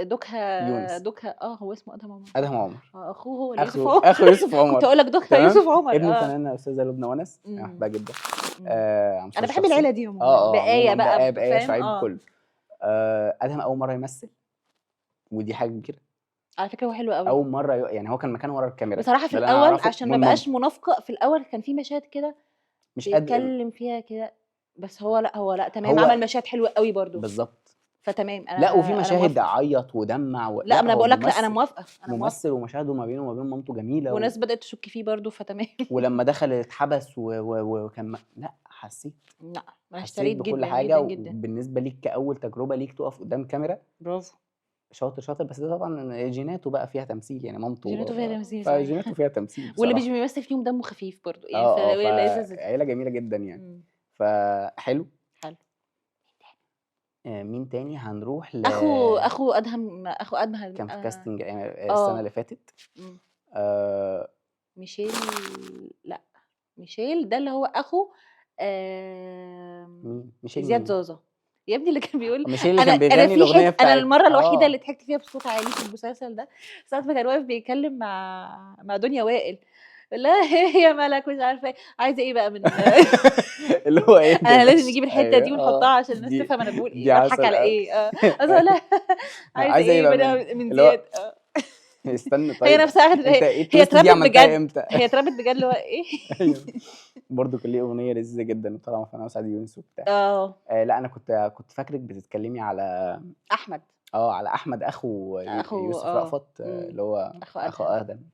دوكها يونس. دوكها هو اسمه أدهم عمر. أدهم عمر. أخوه هو اللي يوسف عمر. أخو يوسف عمر. كنت هاقول لك دوكها تمام؟ يوسف عمر. ابن الفنانة أستاذة لبنى ونس، أنا بحبها جدًا. على المستوى أنا بحب الشخصي. العيلة دي عمومًا. بآية عموماً بقى، بآية فاهم؟ شعيب كله. أدهم أول مرة يمثل، ودي حاجة كبيرة. على فكرة هو حلو أوي. أول مرة يعني هو كان مكانه ورا الكاميرا. بصراحة في ده اللي أنا الأول أعرفه عشان ما من بقاش مامته. منافقة، في الأول كان في مشاهد كده مش قادر بيتكلم فيها كده، بس هو لأ، هو لأ، تمام، هو عمل مشاهد حلوة أوي برضه. بالظبط. فتمام، لا، وفي أنا مشاهد موافقة. عيط ودمع لا، لا، ما أنا هو بقول لك، لا، أنا ممثل. موافقة، أنا موافقة. ممثل ومشاهده ما بينه وما بين مامته جميلة وناس بدأت تشك فيه برضه، فتمام. ولما دخل اتحبس وكان لا، حسيت. لا، أنا حسيت اشتريت بكل جداً، حاجة، جداً، جداً. وبالنسبة ليك كأول تجربة ليك تقف قدام كاميرا. برافو. شاطر، شاطر، بس ده طبعاً جيناته بقى فيها تمثيل، يعني مامته جيناته فيها تمثيل، صحيح. فجيناته فيها تمثيل واللي بصراحة. مش بيمثل فيهم دمه خفيف برضه، يعني فهي لذيذة. عيلة جميلة جداً يعني. فحلو. حلو. مين تاني؟ هنروح ل أخو أدهم، أخو أدهم، كان في كاستنج، السنة اللي فاتت. ميشيل، لا، ميشيل ده اللي هو أخو، مين؟ ميشيل زياد مين؟ زازا. يا ابني اللي كان بيقول ميشيل اللي كان بيغني الأغنية أنا بتاعت المرة الوحيدة اللي ضحكت فيها بصوت عالي في المسلسل ده ساعة ما كان واقف بيتكلم مع دنيا وائل، لا هي مالك مش عارفة إيه، عايزة إيه بقى من اللي هو إيه ده أنا لازم مش نجيب الحتة دي أيوة، ونحطها عشان الناس تفهم أنا بقول دي إيه، بضحك عسل على أوي. إيه. أصل أقول لها عايزة عايزة إيه إيه بقى من اللي هو زياد؟ استنى هي طيب. نفسها أخدت، أنت هي إيه التويست دي اتربت عملتها بجد. إمتى؟ هي اتربت بجد اللي هو إيه؟ أيوه. برضه كان ليه أغنية لذيذة جداً وطالعة مع فنان سعد يونس وبتاع. لا، أنا كنت فاكرك بتتكلمي على أحمد. على أحمد أخو أخو، يوسف رأفت، اللي هو أخو أخو أدهم. أدهم.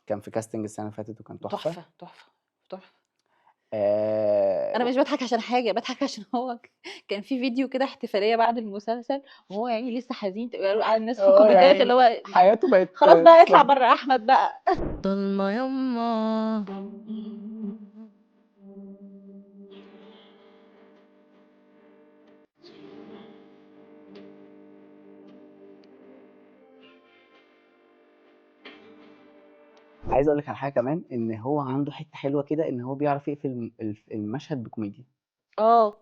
كان في كاستنج السنة اللي فاتت وكان تحفة. تحفة، تحفة، تحفة. أنا مش بضحك عشان حاجة، بضحك عشان هو كان في فيديو كده احتفالية بعد المسلسل وهو لسه حزين، تبقى على الناس في الكومنتات اللي هو حياته بقت خلاص بقى اطلع بره أحمد بقى. ضلمة يما. عايز أقول لك على حاجة كمان، إن هو عنده حتة حلوة كده، إن هو بيعرف يقفل المشهد بكوميديا.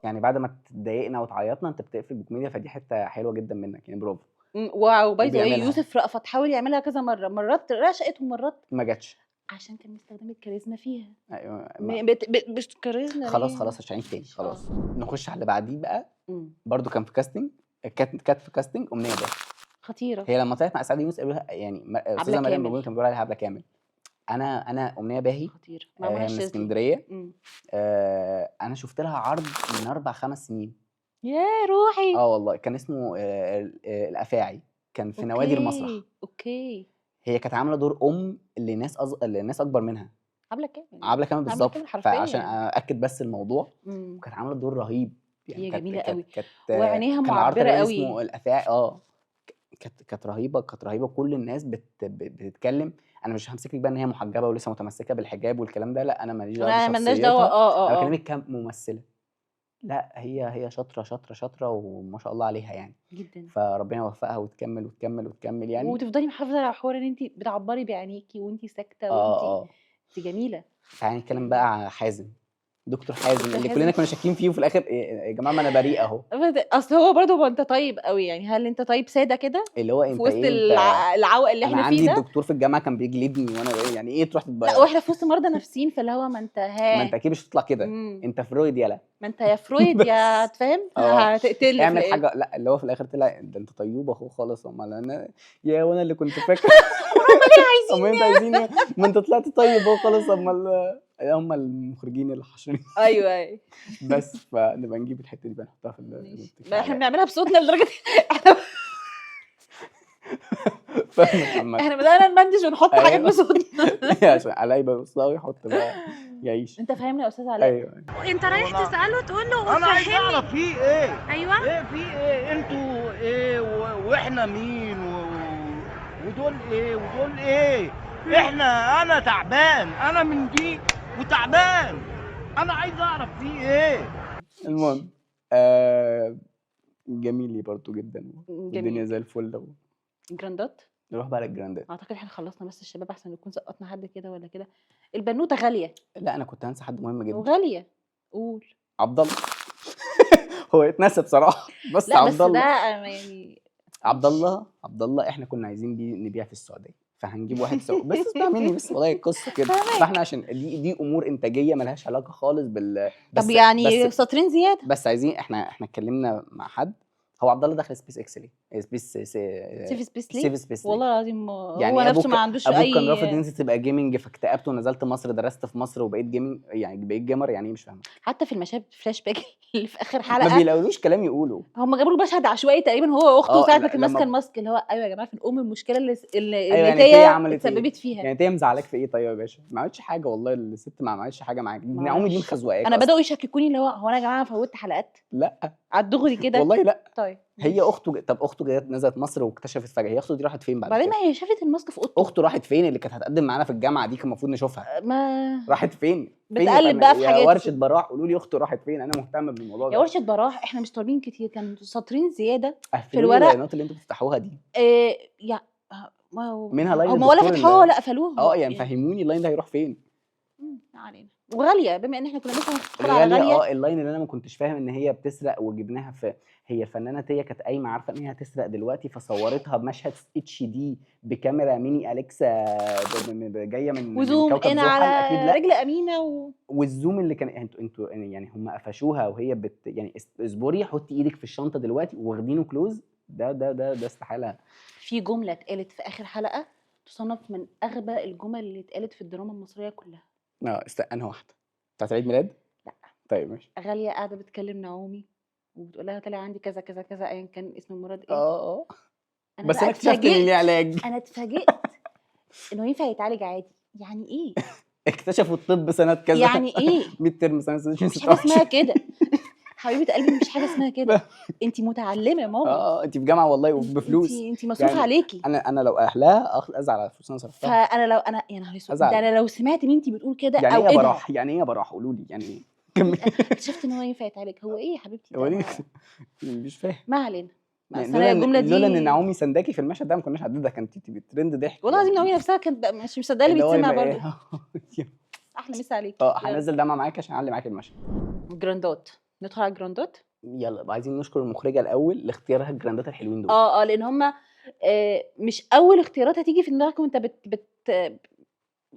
بعد ما تضايقنا وتعيطنا أنت بتقفل بكوميديا، فدي حتة حلوة جداً منك، برافو. واو، باي ذا واي، وبيعملها. يوسف رأفت حاول يعملها كذا مرة، مرات رشقت ومرات ما جاتش. عشان كان مستخدم الكاريزما فيها. أيوة، ما مش كاريزما خلاص، ليه؟ خلاص، عشان عيد تاني، خلاص. نخش على اللي بعديه بقى. برضو كان في كاستنج، كانت في كاستنج أمنية بقى. خطيرة. هي لما طلعت مع سعد يونس قالوا لها، عبلة أستاذة مريم كامل. بابوني كان بيقول عليها عبلة كامل. أنا أمنية باهي. خطيرة. هي معمولة من الشاذلي. اسكندرية. أنا شفت لها عرض من 4-5 سنين. يا روحي. والله، كان اسمه الأفاعي، كان في نوادي المسرح. هي كانت عاملة دور أم لناس أكبر منها. عبلة كامل. عبلة كامل عبلة بالظبط. كامل حرفياً. فعشان أأكد بس الموضوع، وكانت عاملة دور رهيب. هي جميلة قوي. وعينيها كان العرض معبرة تقريباً قوي. اسمه الأفاعي. كانت رهيبة، كانت رهيبة. كل الناس بتتكلم. أنا مش همسك لك بقى إن هي محجبة ولسه متمسكة بالحجاب والكلام ده، لا، أنا ماليش دعوة لا، مالناش دعوة. بشخصيتها. أنا بكلمك كممثلة. لا، هي شاطرة، شاطرة، شاطرة، وما شاء الله عليها. جداً. فربنا يوفقها وتكمل وتكمل وتكمل. وتفضلي محافظة على حوار إن أنتِ بتعبري بعينيكي وأنتِ ساكتة وأنتِ أنتِ جميلة. تعالي نتكلم بقى على حازم، دكتور حازم دكتور اللي حازم. كلنا كنا شاكين فيه، وفي الآخر إيه، يا جماعة ما أنا بريء أهو. أصل هو برضه هو أنت طيب قوي، هل أنت طيب سادة كده؟ اللي هو في أنت وسط إيه، أنت العوق اللي أنا إحنا عندي فيه ده؟ الدكتور في الجامعة كان بيجلدني وأنا بقى، يعني إيه تروح تتبرع؟ لا، وإحنا في وسط مرضى نفسيين، فاللي هو ما أنت ها. ما أنت أكيد مش هتطلع كده. أنت فرويد يالا. ما أنت يا فرويد يا بس. تفهم؟ هتقتلني في اعمل الآخر. حاجة. لا، اللي هو في الآخر طلع ده أنت طيوب أهو خالص، أمال أنا يا وأنا اللي كنت فاكر. أمال ليه عايزين أمال أنت عايزين إيه؟ ما أنت طلعت طيب أهو خالص، أمال هم المخرجين اللي حاشرين. أيوه. بس فنبقى نجيب الحتة دي بقى نحطها في ماشي. في بقى إحنا الحلقة. بنعملها بصوتنا لدرجة إحنا فاهمك عامة. إحنا بدأنا نمندش ونحط حاجات بصوتنا. عشان علاء يبقى يبص لها ويحط بقى يعيش. أنت فاهمني يا أستاذ علاء؟ أيوه. أنت رايح تسأله تقول له أنا عايز فهمني. أعرف في إيه؟ أيوه. إيه في إيه؟ أنتوا إيه وإحنا مين ودول إيه ودول إيه؟ أنا تعبان، أنا من دي وتعبان، أنا عايز أعرف في إيه؟ المهم، جميل برضه جداً، والدنيا جميل. زي الفل الجراندات. نروح بقى للجراندات. اعتقد احنا خلصنا، بس الشباب احسن نكون سقطنا حد كده ولا كده. البنوته غالية. لا انا كنت هنسى حد مهم جدا. وغاليه، قول. عبد الله. هو اتنسى بصراحة، بس لا عبد بس ده الله يعني عبد الله عبد الله احنا كنا عايزين بيه نبيع في السعودية، فهنجيب واحد سعودي بس اسمع مني بس والله القصة كده. فاحنا عشان دي امور انتاجية ملهاش علاقة خالص بال بس طب يعني بس, سطرين زيادة. بس عايزين احنا اتكلمنا مع حد. هو عبد الله دخل سبيس اكس ليه؟ سبيس سيف سبيس ليه؟ سيف سبيس ليه؟ والله العظيم يعني هو نفسه ما أبوك عندوش ابوك اي كان رافض ان انت تبقى gaming، فاكتئبت ونزلت مصر، درست في مصر وبقيت gaming، يعني بقيت gamer، يعني ايه مش فاهمه. حتى في المشاهد فلاش باك اللي في اخر ما حلقة بيلاقولوش كلام يقولوا. هم جابوا له مشهد عشوائي تقريبا هو واخته ساعة ما كان لما ماسكه ال mask، اللي هو ايوه يا جماعة في الام المشكلة اللي ايوه يعني تيا تيا عملت ايه؟ اتسببت فيها. يعني تيا مزعلاك في ايه طيب يا باشا؟ ما عملتش حاجة والله، الست ما عملتش حاجة معاك. ما نعومي دي اعرفش. مخزوقاك انا اصلا. بداوا يشككوني اللي هو انا يا جماعة فوتت حلقات لا على الدغري كده. والله لا. طيب هي ماشي. اخته طب اخته جت نزلت مصر واكتشفت فجاة، هي اخته دي راحت فين بعد بعدين كده؟ ما هي شافت ال mask في اوضته. اخته راحت فين اللي كانت هتقدم معانا في الجامعة دي، كان المفروض نشوفها. ما راحت فين؟ فين يا بتقلب فندم؟ بقى في يا حاجات. ورشه براح قولوا لي اخته راحت فين، انا مهتم بالموضوع يا ده. ورشه براح احنا مش طالبين كتير، كان سطرين زيادة في قفلوا لي الورق. اللاينات اللي انتوا بتفتحوها دي. يا ما هو منها line هم ولا الدكتور فتحوها اللي ولا قفلوها. يعني فهموني ال line ده هيروح فين؟ ما علينا. وغاليه بما ان احنا كنا لسه هندخل على غالية. غالية. ال line اللي انا ما كنتش فاهم ان هي بتسرق وجبناها في، هي الفنانة تيا كانت قايمة عارفه ان هي هتسرق دلوقتي، فصورتها بمشهد HD بكاميرا mini Alexa جاية من و zoom كوكب in زحل. على اكيد لا. رجل امينه وال zoom اللي كان انتوا يعني هم قفشوها وهي يعني اصبري حطي ايدك في الشنطة دلوقتي واخدينه close. ده ده ده ده استحالة. في جملة اتقالت في اخر حلقة تصنف من اغبى الجمل اللي اتقالت في الدراما المصرية كلها. استنى واحدة بتاعت عيد ميلاد؟ لا. طيب ماشي. غالية قاعدة بتكلم نعومي وبتقول لها طلع عندي كذا كذا كذا ايا كان اسم المرض ايه. انا بس بقى انا اكتشفت ان اتفاجئت. ليه علاج. انا اتفاجئت انه ينفع يتعالج عادي. يعني ايه؟ اكتشفوا الطب سنة كذا. يعني ايه؟ midterm سنة مفيش حاجة اسمها 26. كده حبيبه قلبي، مفيش حاجة اسمها كده. انت متعلمة يا ماما. انت في جامعه والله وبفلوس. انت مصروف يعني عليكي. انا لو اهلها ازعل على الفلوس اللي انا صرفتها. فانا لو انا يا نهار اسود، أزعل. ده انا لو سمعت بنتي بتقول كده يعني او ايه يا ايه ده؟ براح؟ يعني ايه يا براح؟ قولوا لي يعني ايه؟ كمل. اكتشفت ان هو ينفع يتعالج. هو ايه يا حبيبتي ده؟ هو ليه؟ مش فاهم. ما علينا. يعني بس انا الجملة دي لولا ان نعومي سنداكي في المشهد ده ما كناش عدينا، ده كانت ترند ضحك والله العظيم يعني. نعومي نفسها كانت مش مصدقه اللي اللي هو بيتسمع يبقى برضه. إيه؟ احلى مسا عليك. هنزل دمعه معاك عشان اعلي معاك المشهد. جراندات، ندخل على الجراندات. يلا عايزين نشكر المخرجة الاول لاختيارها الجراندات الحلوين دول. لان هم مش اول اختيارات هتيجي في دماغك وانت بت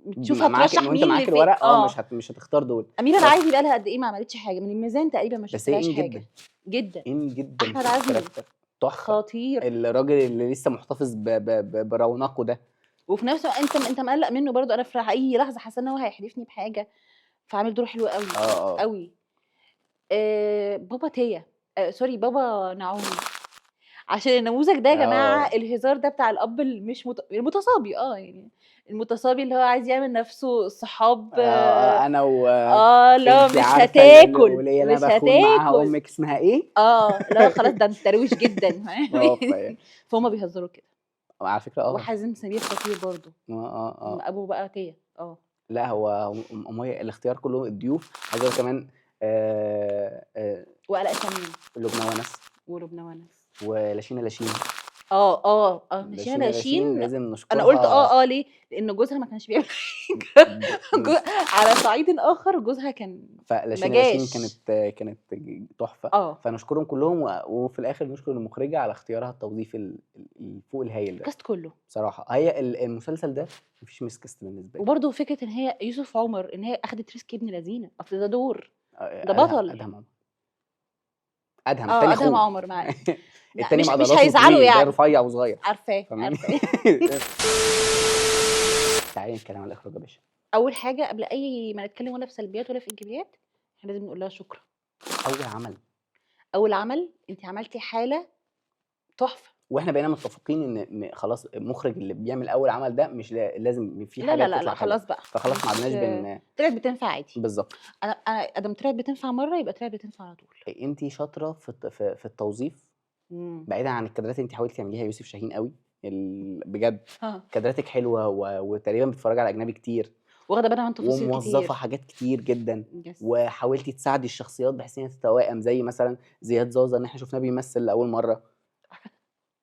بتشوف معاك هترشح وانت مين معاك لفين. الورق. مش هتختار دول. اميره العايدي بقى لها قد ايه ما عملتش حاجة من الميزان تقريبا، ما بس هي شفتلهاش إن حاجة. جدا جدا ان جدا أحمد في عزمي. ال character. تحفة. خطير. الراجل اللي لسه محتفظ برونقه ده، وفي نفس الوقت انت مقلق منه برضه. انا في اي لحظة حاسه ان هو هيحدفني بحاجة، فعامل دور حلو قوي قوي. بابا تيا، sorry بابا نعومي، عشان النموذج ده يا جماعة الهزار ده بتاع الاب مش المتصابي، يعني المتصابي اللي هو عايز يعمل نفسه الصحاب. انا و لا انتي مش عارفة هتاكل، الولية اللي مش انا بخون معاها هتاكل. امك اسمها ايه؟ لا خلاص ده انت روش جدا. فهم بيهزروا كده على فكرة. وحازم سمير خطير برضه. ابو بقى تيا. لا هو أمية الاختيار كله الضيوف. عايز اقول كمان وقلق سمين لبنى ونس. ولبنى ونس ولاشينا لاشين. لاشينا لاشين لازم نشكرها. انا قلت ليه؟ لان جوزها ما كانش بيعمل حاجة. على صعيد اخر جوزها كان فلاشينا ما لاشين جاش. كانت تحفة. فنشكرهم كلهم، وفي الاخر نشكر المخرجة على اختيارها التوظيف فوق الهايل ده. ال cast كله بصراحة هي المسلسل ده مفيش miscast بالنسبة لي. وبرده فكرة ان هي يوسف عمر، ان هي اخدت risk ابن لذينه، اصل ده دور ده بطل. ادهم عمر. ادهم التاني ادهم اخوه. عمر معاك. التاني مش عضلاته هيزعلوا طويل، ده يعني. رفيع وصغير. عارفاه. تعالي نتكلم على الاخراج يا باشا. اول حاجة قبل اي ما نتكلم ولا في سلبيات ولا في ايجابيات، احنا لازم نقول لها شكرا. اول عمل. اول عمل انت عملتي حاله تحفة. واحنا بقينا متفقين ان خلاص المخرج اللي بيعمل اول عمل ده مش لازم في لا حاجة لا لا تطلع لا حلوة. خلاص بقى. فخلاص ما عدناش بن طلعت بتنفع عادي. بالظبط. انا ادم طلعت بتنفع مرة يبقى طلعت بتنفع على طول. انت شاطرة في التوظيف. بعيدا عن الكادرات اللي انت حاولتي تعمليها يوسف شاهين قوي بجد. كادراتك حلوة وتقريبا بتتفرجي على اجنبي كتير، واخده بالها من تفاصيل وموظفه كتير، حاجات كتير جدا. وحاولتي تساعدي الشخصيات بحيث ان هي تتوائم، زي مثلا زياد زازا ان احنا شفناه بيمثل لاول مرة.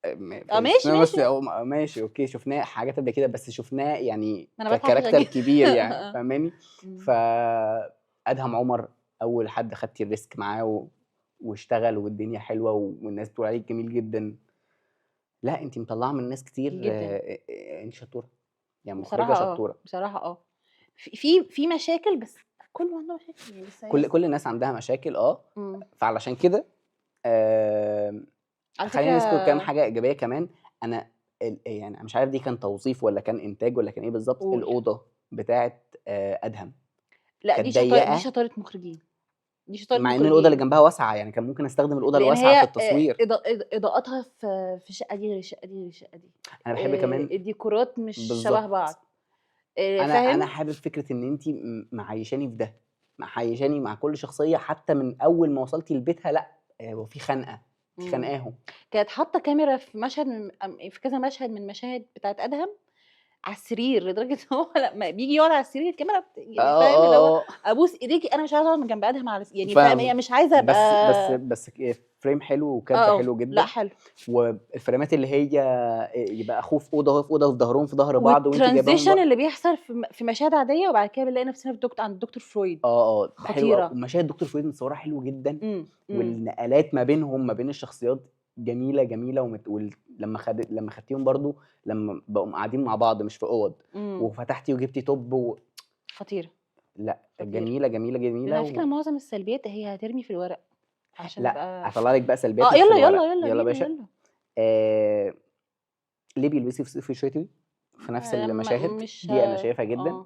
ماشي، بس ماشي. ماشي okay، شفناه حاجات قبل كده، بس شفناه يعني ما أنا باضحك عشان ك character كده. كبير يعني، فاهماني؟ فأدهم عمر أول حد خدتي ال risk معاه واشتغل والدنيا حلوة والناس بتقول عليك جميل جدا. لا انت مطلعه من ناس كتير جدا. انت شطوره يعني، مخرجه بصراحة شطوره. بصراحة في مشاكل، بس كله عنده مشاكل يعني، بس كل الناس عندها مشاكل. فعلشان كده على خلينا نذكر فكرة كام حاجة ايجابية كمان. انا يعني مش عارف دي كان توظيف ولا كان انتاج ولا كان ايه بالظبط. الاوضة بتاعه ادهم لا كانت دي شطارة، ضيقة. دي شطارة مخرجين، دي شطارة مع ان الاوضة اللي مخرجين. جنبها واسعة، يعني كان ممكن استخدم الاوضة لان الواسعة هي في التصوير. اضاءتها في الشقة دي غير الشقة دي غير الشقة دي. انا بحب كمان الديكورات مش شبه بالظبط. بعض. انا فاهم؟ انا حابب فكرة ان انت معيشاني في ده، معيشاني مع كل شخصية حتى من اول ما وصلتي لبيتها. لا هو في خنقه، في خنقاهم. كانت حاطه كاميرا في مشهد من في كذا مشهد من مشاهد بتاعت ادهم على السرير، لدرجة ان هو لما بيجي يقعد على السرير الكاميرا يعني فاهم اللي هو ابوس ايديكي انا مش عايزه اقعد من جنب ادهم على يعني فاهم، هي مش عايزه ابقى بس frame حلو وكادر حلو جدا. لا حلو. والفريمات اللي هي يبقى اخوه في اوضة وهو في اوضة وفي ظهرهم في ظهر بعض، وانت جايباهم وال transition اللي بيحصل في مشاهد عادية، وبعد كده بنلاقي نفسنا في دكتور عند الدكتور فرويد. ده حلو قوي. خطيرة. ومشاهد دكتور فرويد متصورة حلو جدا. والنقلات ما بينهم ما بين الشخصيات جميلة جميلة. لما خدتيهم برضو لما بقوا قاعدين مع بعض مش في اوض، وفتحتي وجبتي top خطيرة. لا خطيرة. جميلة جميلة جميلة. على فكرة معظم السلبيات هي هترمي في الورق عشان لا هطلع لك بقى سلبيات. يلا يلا يلا يلا باشا. ليه بيلبسي في صيفي شتوي في نفس المشاهد دي؟ انا شايفها جدا.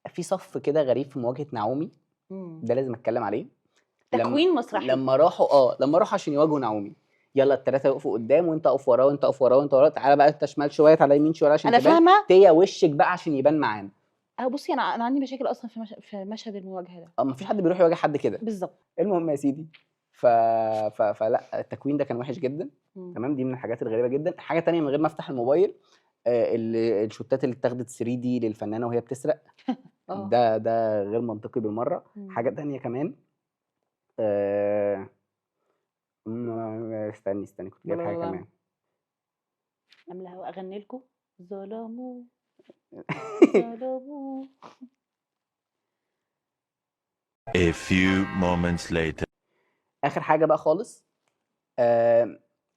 في صف كده غريب في مواجهة نعومي، ده لازم اتكلم عليه. تكوين مسرحي لما راحوا لما راحوا عشان يواجهوا نعومي، يلا الثلاثة يقفوا قدام وانت اقف وراه وانت اقف وراه وانت وراه، تعالى بقى انت شمال شوية تعالى يمين شوية عشان انا فاهمه تيا وشك بقى عشان يبان معانا. بصي انا عندي مشاكل اصلا في مشهد المواجهة ده. مفيش حد بيروح يواجه حد كده بالظبط. المهم يا سيدي فلا التكوين ده كان وحش جدا. تمام، دي من الحاجات الغريبة جدا. حاجة تانية من غير ما افتح الموبايل، الشوتات اللي اتاخدت 3D للفنانه وهي بتسرق ده غير منطقي بالمرة. حاجة تانية كمان، استني كنت جايب حاجة كمان. عامله اغني لكم ظلموا ظلموا. A few moments later. اخر حاجة بقى خالص،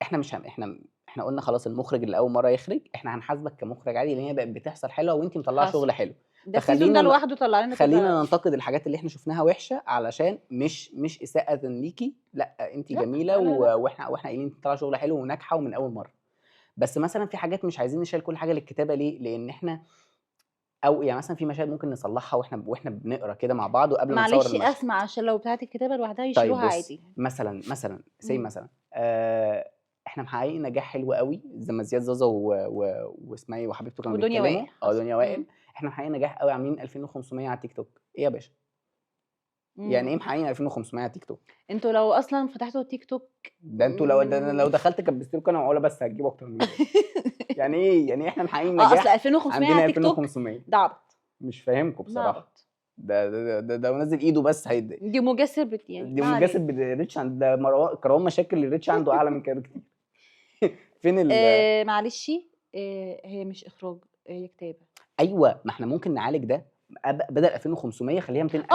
احنا مش احنا قلنا خلاص المخرج اللي اول مرة يخرج احنا هنحاسبك كمخرج عادي، لان هي بقت بتحصل حلوة وانت مطلعه شغل حلو. ده ال season ده لوحده طلع لنا. خلينا ننتقد الحاجات اللي احنا شفناها وحشة علشان مش اساءه ليكي، لا انت جميلة واحنا قايلين انت طالعه شغل حلو وناجحة ومن اول مرة. بس مثلا في حاجات مش عايزين نشيل كل حاجة للكتابة. ليه؟ لان احنا او يعني مثلا في مشاهد ممكن نصلحها واحنا بنقرا كده مع بعض وقبل ما نصور المشهد. معلش اسمع، عشان لو بتاعت الكتابة لوحدها يشيلوها. طيب عادي. مثلا سي مثلا احنا محققين نجاح حلو قوي زي ما زياد زازا واسماعيل وحبيبته كانوا بيتكلموا. دنيا وائل. احنا محققين نجاح قوي، عاملين 2500 على تيك توك. ايه يا باشا؟ يعني ايه محققين 2500 على تيك توك؟ انتوا لو اصلا فتحتوا تيك توك ده انتوا لو ده لو دخلت كبست لكم انا معقولة بس هتجيبوا اكتر من كده. يعني ايه؟ يعني احنا محققين نجاح اصل 2500 على تيك توك ده عبط. مش فاهمكم بصراحة. ده ده ده, ده نازل ايده بس هيد دي مجسر يعني دي مجسر بال reach عند ده مروان كروان مشاكل ال reach عنده اعلى من كده بكتير. فين ال معلش هي مش اخراج، هي كتابه. ايوه ما احنا ممكن نعالج ده، بدل 2500 خليها 200000.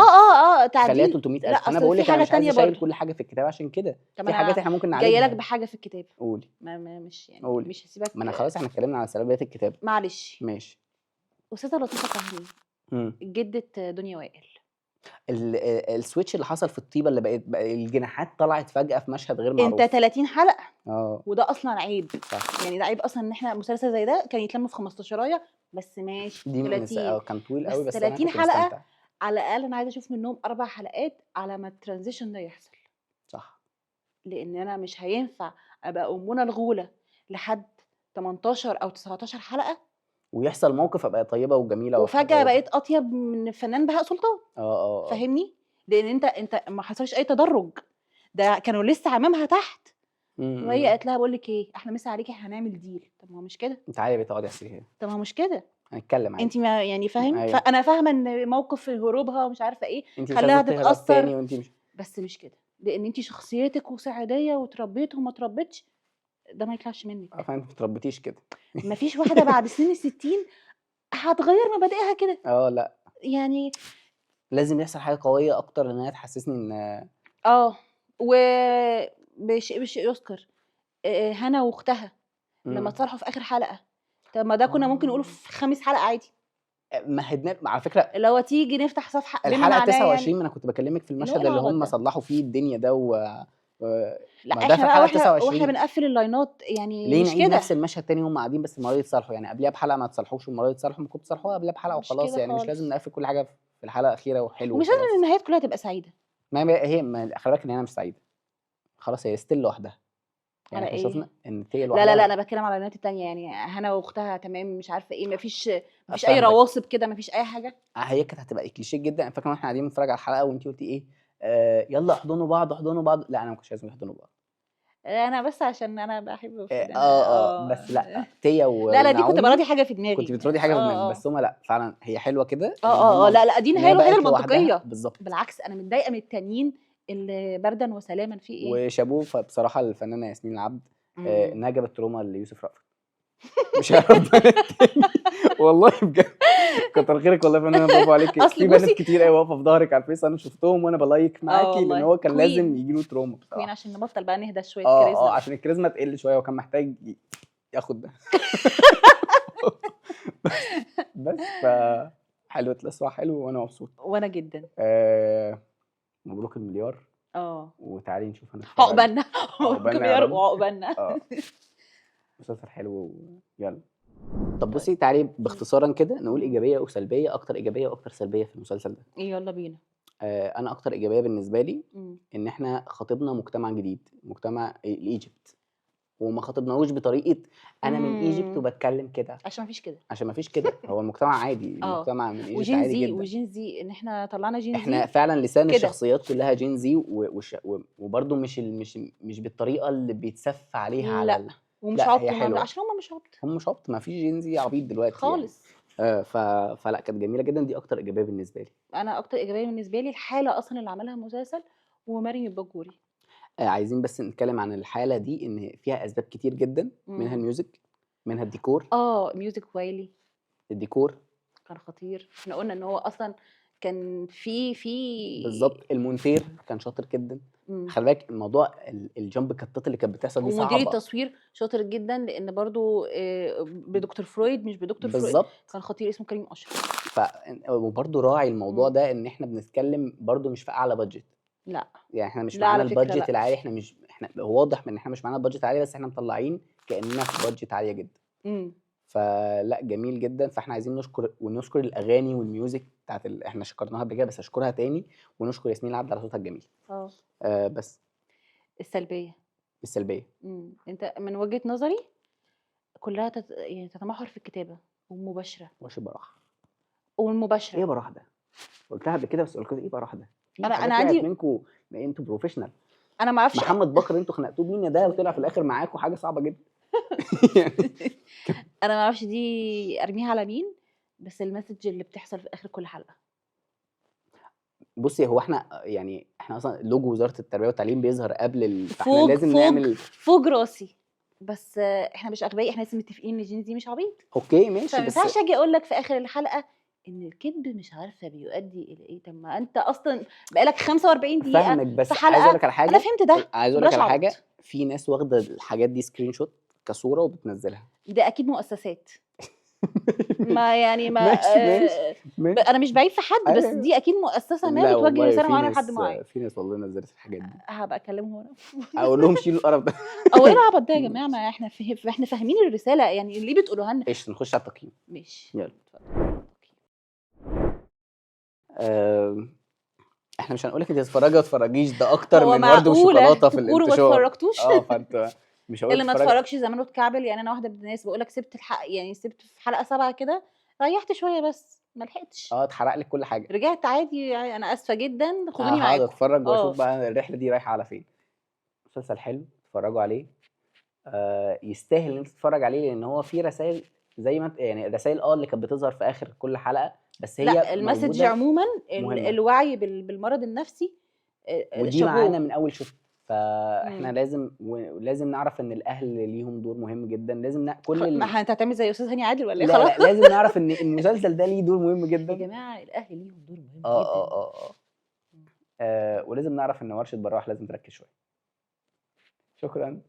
تعديل خليها 300000. انا بقول لك انا مش عايز اشيل كل حاجة في الكتابة عشان كده في حاجات احنا ممكن نعالجها. جاية لك بحاجة في الكتابة. قولي. ما مش يعني قولي. مش هسيبك. ما انا خلاص احنا اتكلمنا على سلبيات الكتابة. معلش ماشي. استاذه لطيفة فهمي جده دنيا وائل، ال switch اللي حصل في الطيبة اللي بقت الجناحات طلعت فجاة في مشهد غير معروف. انت 30 حلقة وده اصلا عيب. صح. يعني ده عيب اصلا ان احنا مسلسل زي ده كان يتلم في 15 بس ماشي. دي 30 كان طويل قوي، بس 30 حلقة على الاقل انا عايزه اشوف منهم 4 حلقات على ما ال transition ده يحصل. صح. لان انا مش هينفع ابقى امنا الغولة لحد 18 او 19 حلقة ويحصل موقف ابقى طيبة وجميلة وفجاة بقيت اطيب من الفنان بهاء سلطان. فاهمني؟ لان انت ما حصلش اي تدرج، ده كانوا لسه عمامها تحت وهي قالت لها بقول لك ايه احنا مسا عليكي هنعمل deal. طب ما هو مش كده. تعالي يا بنت اقعدي على السرير. طب ما هو مش كده، هنتكلم عادي. انت ما يعني فاهم؟ أيوة. فانا فاهمه ان موقف هروبها ومش عارفه ايه انت خلاها تتاثر وانت مش... بس مش كده. لان انت شخصيتك وسعيديه وتربيت وما تربيتش، ده ما يطلعش منك. فانت ما تربيتيش كده. ما فيش واحدة بعد سن ال60 هتغير مبادئها كده. لا يعني لازم يحصل حاجة قوية اكتر ان هي تحسسني ان و بشيء بالشيء يذكر. هنا واختها لما اتصالحوا في اخر حلقة، طب ما ده كنا ممكن نقوله في 5 حلقة عادي. مهدنا على فكرة، اللي هو تيجي نفتح صفحة الحلقة 29 يعني. انا كنت بكلمك في المشهد اللي هم صلحوا فيه الدنيا ده لا احنا في الحلقة 29 واحنا بنقفل اللاينات يعني ليه نعيد نفس المشهد تاني وهم قاعدين بس المرة دي يتصالحوا؟ يعني قبلها بحلقة ما تصالحوش والمرة دي يتصالحوا، ما كنتوا تصالحوها قبلها بحلقة وخلاص يعني. مش لازم نقفل كل حاجة في الحلقة الاخيرة وحلو، ومش لازم النهايات كلها تبقى سعيدة. ما هي خلي بالك ان هي مش سعيدة خلاص، هي still لوحدها يعني. احنا شفنا ان هي لوحدها. لا لا لا انا بتكلم على اللاينات التانية يعني، هنا واختها تمام مش عارفه ايه، مفيش اي رواسب كده، مفيش اي حاجة. هي كانت هتبقى كليشيه جدا. انا فاكره واحنا قاعدين بنتفرج على الحلقة وانت قلتي ايه، يلا احضنوا بعض احضنوا بعض. لا انا ما كنتش عايزهم يحضنوا بعض، انا بس عشان انا بحب بس لا تيا لا لا دي كنت براضي حاجة في دماغي، كنت بتراضي حاجة في دماغي، بس هما لا فعلا هي حلوة كده. لا لا دي النهاية الوحيدة المنطقية بالظبط. بالعكس انا متضايقة من التانيين اللي بردا وسلاما في ايه وشابوه. فبصراحة الفنانة ياسمين العبد انها جابت trauma ليوسف رأفت، مش هعرف بنات تاني والله بجد. كتر خيرك والله يا فنانة، برافو عليك. في بنات كتير قوي واقفة في ظهرك على الفيس، انا شفتهم وانا ب like معاكي، لان هو كان لازم يجي له trauma بصراحة. queen عشان نبطل بقى نهدى شوية كاريزما. عشان الكاريزما تقل شوية، وكان محتاج ياخد ده. بس ف حلوة الاسرع حلو، وانا مبسوط. وانا جدا. مبروك المليار. وتعالي نشوف عقبالنا، مبروك المليار وعقبالنا. مسلسل حلو. يلا طب بصي تعالي باختصارا كده نقول ايجابية وسلبيه، اكتر ايجابية واكتر سلبية في المسلسل ده. يلا بينا. انا اكتر ايجابية بالنسبة لي ان احنا خاطبنا مجتمع جديد، مجتمع ال Egypt، وما خاطبناهوش بطريقة انا من Egypt وبتكلم كده، عشان ما فيش كده، عشان ما فيش كده. هو المجتمع عادي، المجتمع من Egypt عادي جدا. و Gen Z ان احنا طلعنا Gen Z، احنا فعلا لسان الشخصيات كلها Gen Z، وبرده مش بالطريقة اللي بيتسف عليها على لا ومش عبط، عشان هم مش عبط، هم مش عبط، ما فيش Gen Z عبيط دلوقتي خالص يعني. فلا كانت جميلة جدا، دي اكتر ايجابية بالنسبة لي. انا اكتر ايجابية بالنسبة لي الحالة اصلا اللي عملها المسلسل ومريم الباجوري. عايزين بس نتكلم عن الحالة دي، ان فيها اسباب كتير جدا، منها ال music، منها الديكور. music وايلي، الديكور كان خطير. احنا قلنا ان هو اصلا كان في بالظبط، المونتير كان شاطر جدا. خلي بالك الموضوع ال jump cut ات اللي كانت بتحصل دي صعبة، ومدير التصوير شاطر جدا، لان برضو بدكتور فرويد مش بدكتور فرويد بالظبط، كان خطير، اسمه كريم اشرف. وبرضو راعي الموضوع ده، ان احنا بنتكلم برضو مش في اعلى budget. لا يعني احنا مش معانا ال budget العالي، احنا مش احنا واضح من ان احنا مش معانا ال budget العالي، بس احنا مطلعين كاننا في budget عالية جدا. فلا جميل جدا. فاحنا عايزين نشكر، ونشكر الاغاني وال music بتاعت احنا شكرناها قبل كده، بس اشكرها تاني، ونشكر ياسمين العبد على صوتها الجميل. بس السلبية انت من وجهه نظري كلها يعني تتمحور في الكتابة والمباشرة. وش براح والمباشرة ايه براح ده؟ قلتها قبل كده، بس قلت ايه براح ده؟ انا عندي منكم، انتوا professional. انا ما اعرفش محمد بكر انتوا خنقتوه بمين ده، وطلع في الاخر معاكم حاجة صعبة جدا. انا ما اعرفش دي ارميها على مين، بس ال message اللي بتحصل في اخر كل حلقة. بصي هو احنا يعني احنا اصلا لوجو وزارة التربية والتعليم بيظهر قبل فاحنا لازم نعمل فوق راسي، بس احنا مش اغبياء، احنا لسه متفقين ان Gen Z مش عبيط. okay ماشي، بس ما ينفعش اجي اقول لك في اخر الحلقة ان الكذب مش عارفه بيؤدي الى ايه. طب ما انت اصلا بقالك 45 دقيقة فاهمك، بس عايز اقول لك على حاجة. انا فهمت ده، عايز اقول لك على حاجة، في ناس واخده الحاجات دي screenshot كصوره وبتنزلها. ده اكيد مؤسسات. ما يعني ما ماشي ماشي. انا مش بعيب في حد، بس دي اكيد مؤسسة ما بتوجه رسالة معينة لحد معين. في ناس والله نزلت الحاجات دي، هبقى اكلمهم انا اقول لهم شيلوا القرف ده. او ايه العبط ده يا جماعة؟ ما احنا احنا فاهمين الرسالة، يعني ليه بتقولوها لنا؟ ايش نخش على التقييم؟ ماشي يلا. احنا مش هنقول لك انت تتفرجي وما تتفرجيش، ده اكتر من ورد وشوكولاته في الانتشار. ما اتفرجتوش. فانت مش هقول اللي ما اتفرجش زمانه اتكعبل. يعني انا واحدة من الناس بقول لك سبت الحق، يعني سبت في حلقة 7 كده، ريحت شوية بس ما لحقتش. اتحرق لك كل حاجة. رجعت عادي، يعني انا اسفه جدا، خدوني معاكم. هقعد اتفرج واشوف بقى الرحلة دي رايحة على فين. مسلسل حلو، اتفرجوا عليه. يستاهل ان انت تتفرج عليه، لان هو فيه رسائل زي ما يعني الرسائل اللي كانت بتظهر في اخر كل حلقة، بس هي لا ال message عموما الوعي بالمرض النفسي ودي شابوه. معانا من اول شفت. فاحنا مم. لازم، ولازم نعرف ان الاهل ليهم دور مهم جدا، لازم كل ما انت هتعمل زي استاذ هاني عادل ولا ايه؟ لا خلاص لا، لازم نعرف ان المسلسل ده ليه دور مهم جدا. يا جماعة الاهل ليهم دور مهم جدا. ولازم نعرف ان ورشه براح لازم تركز شوية. شكرا.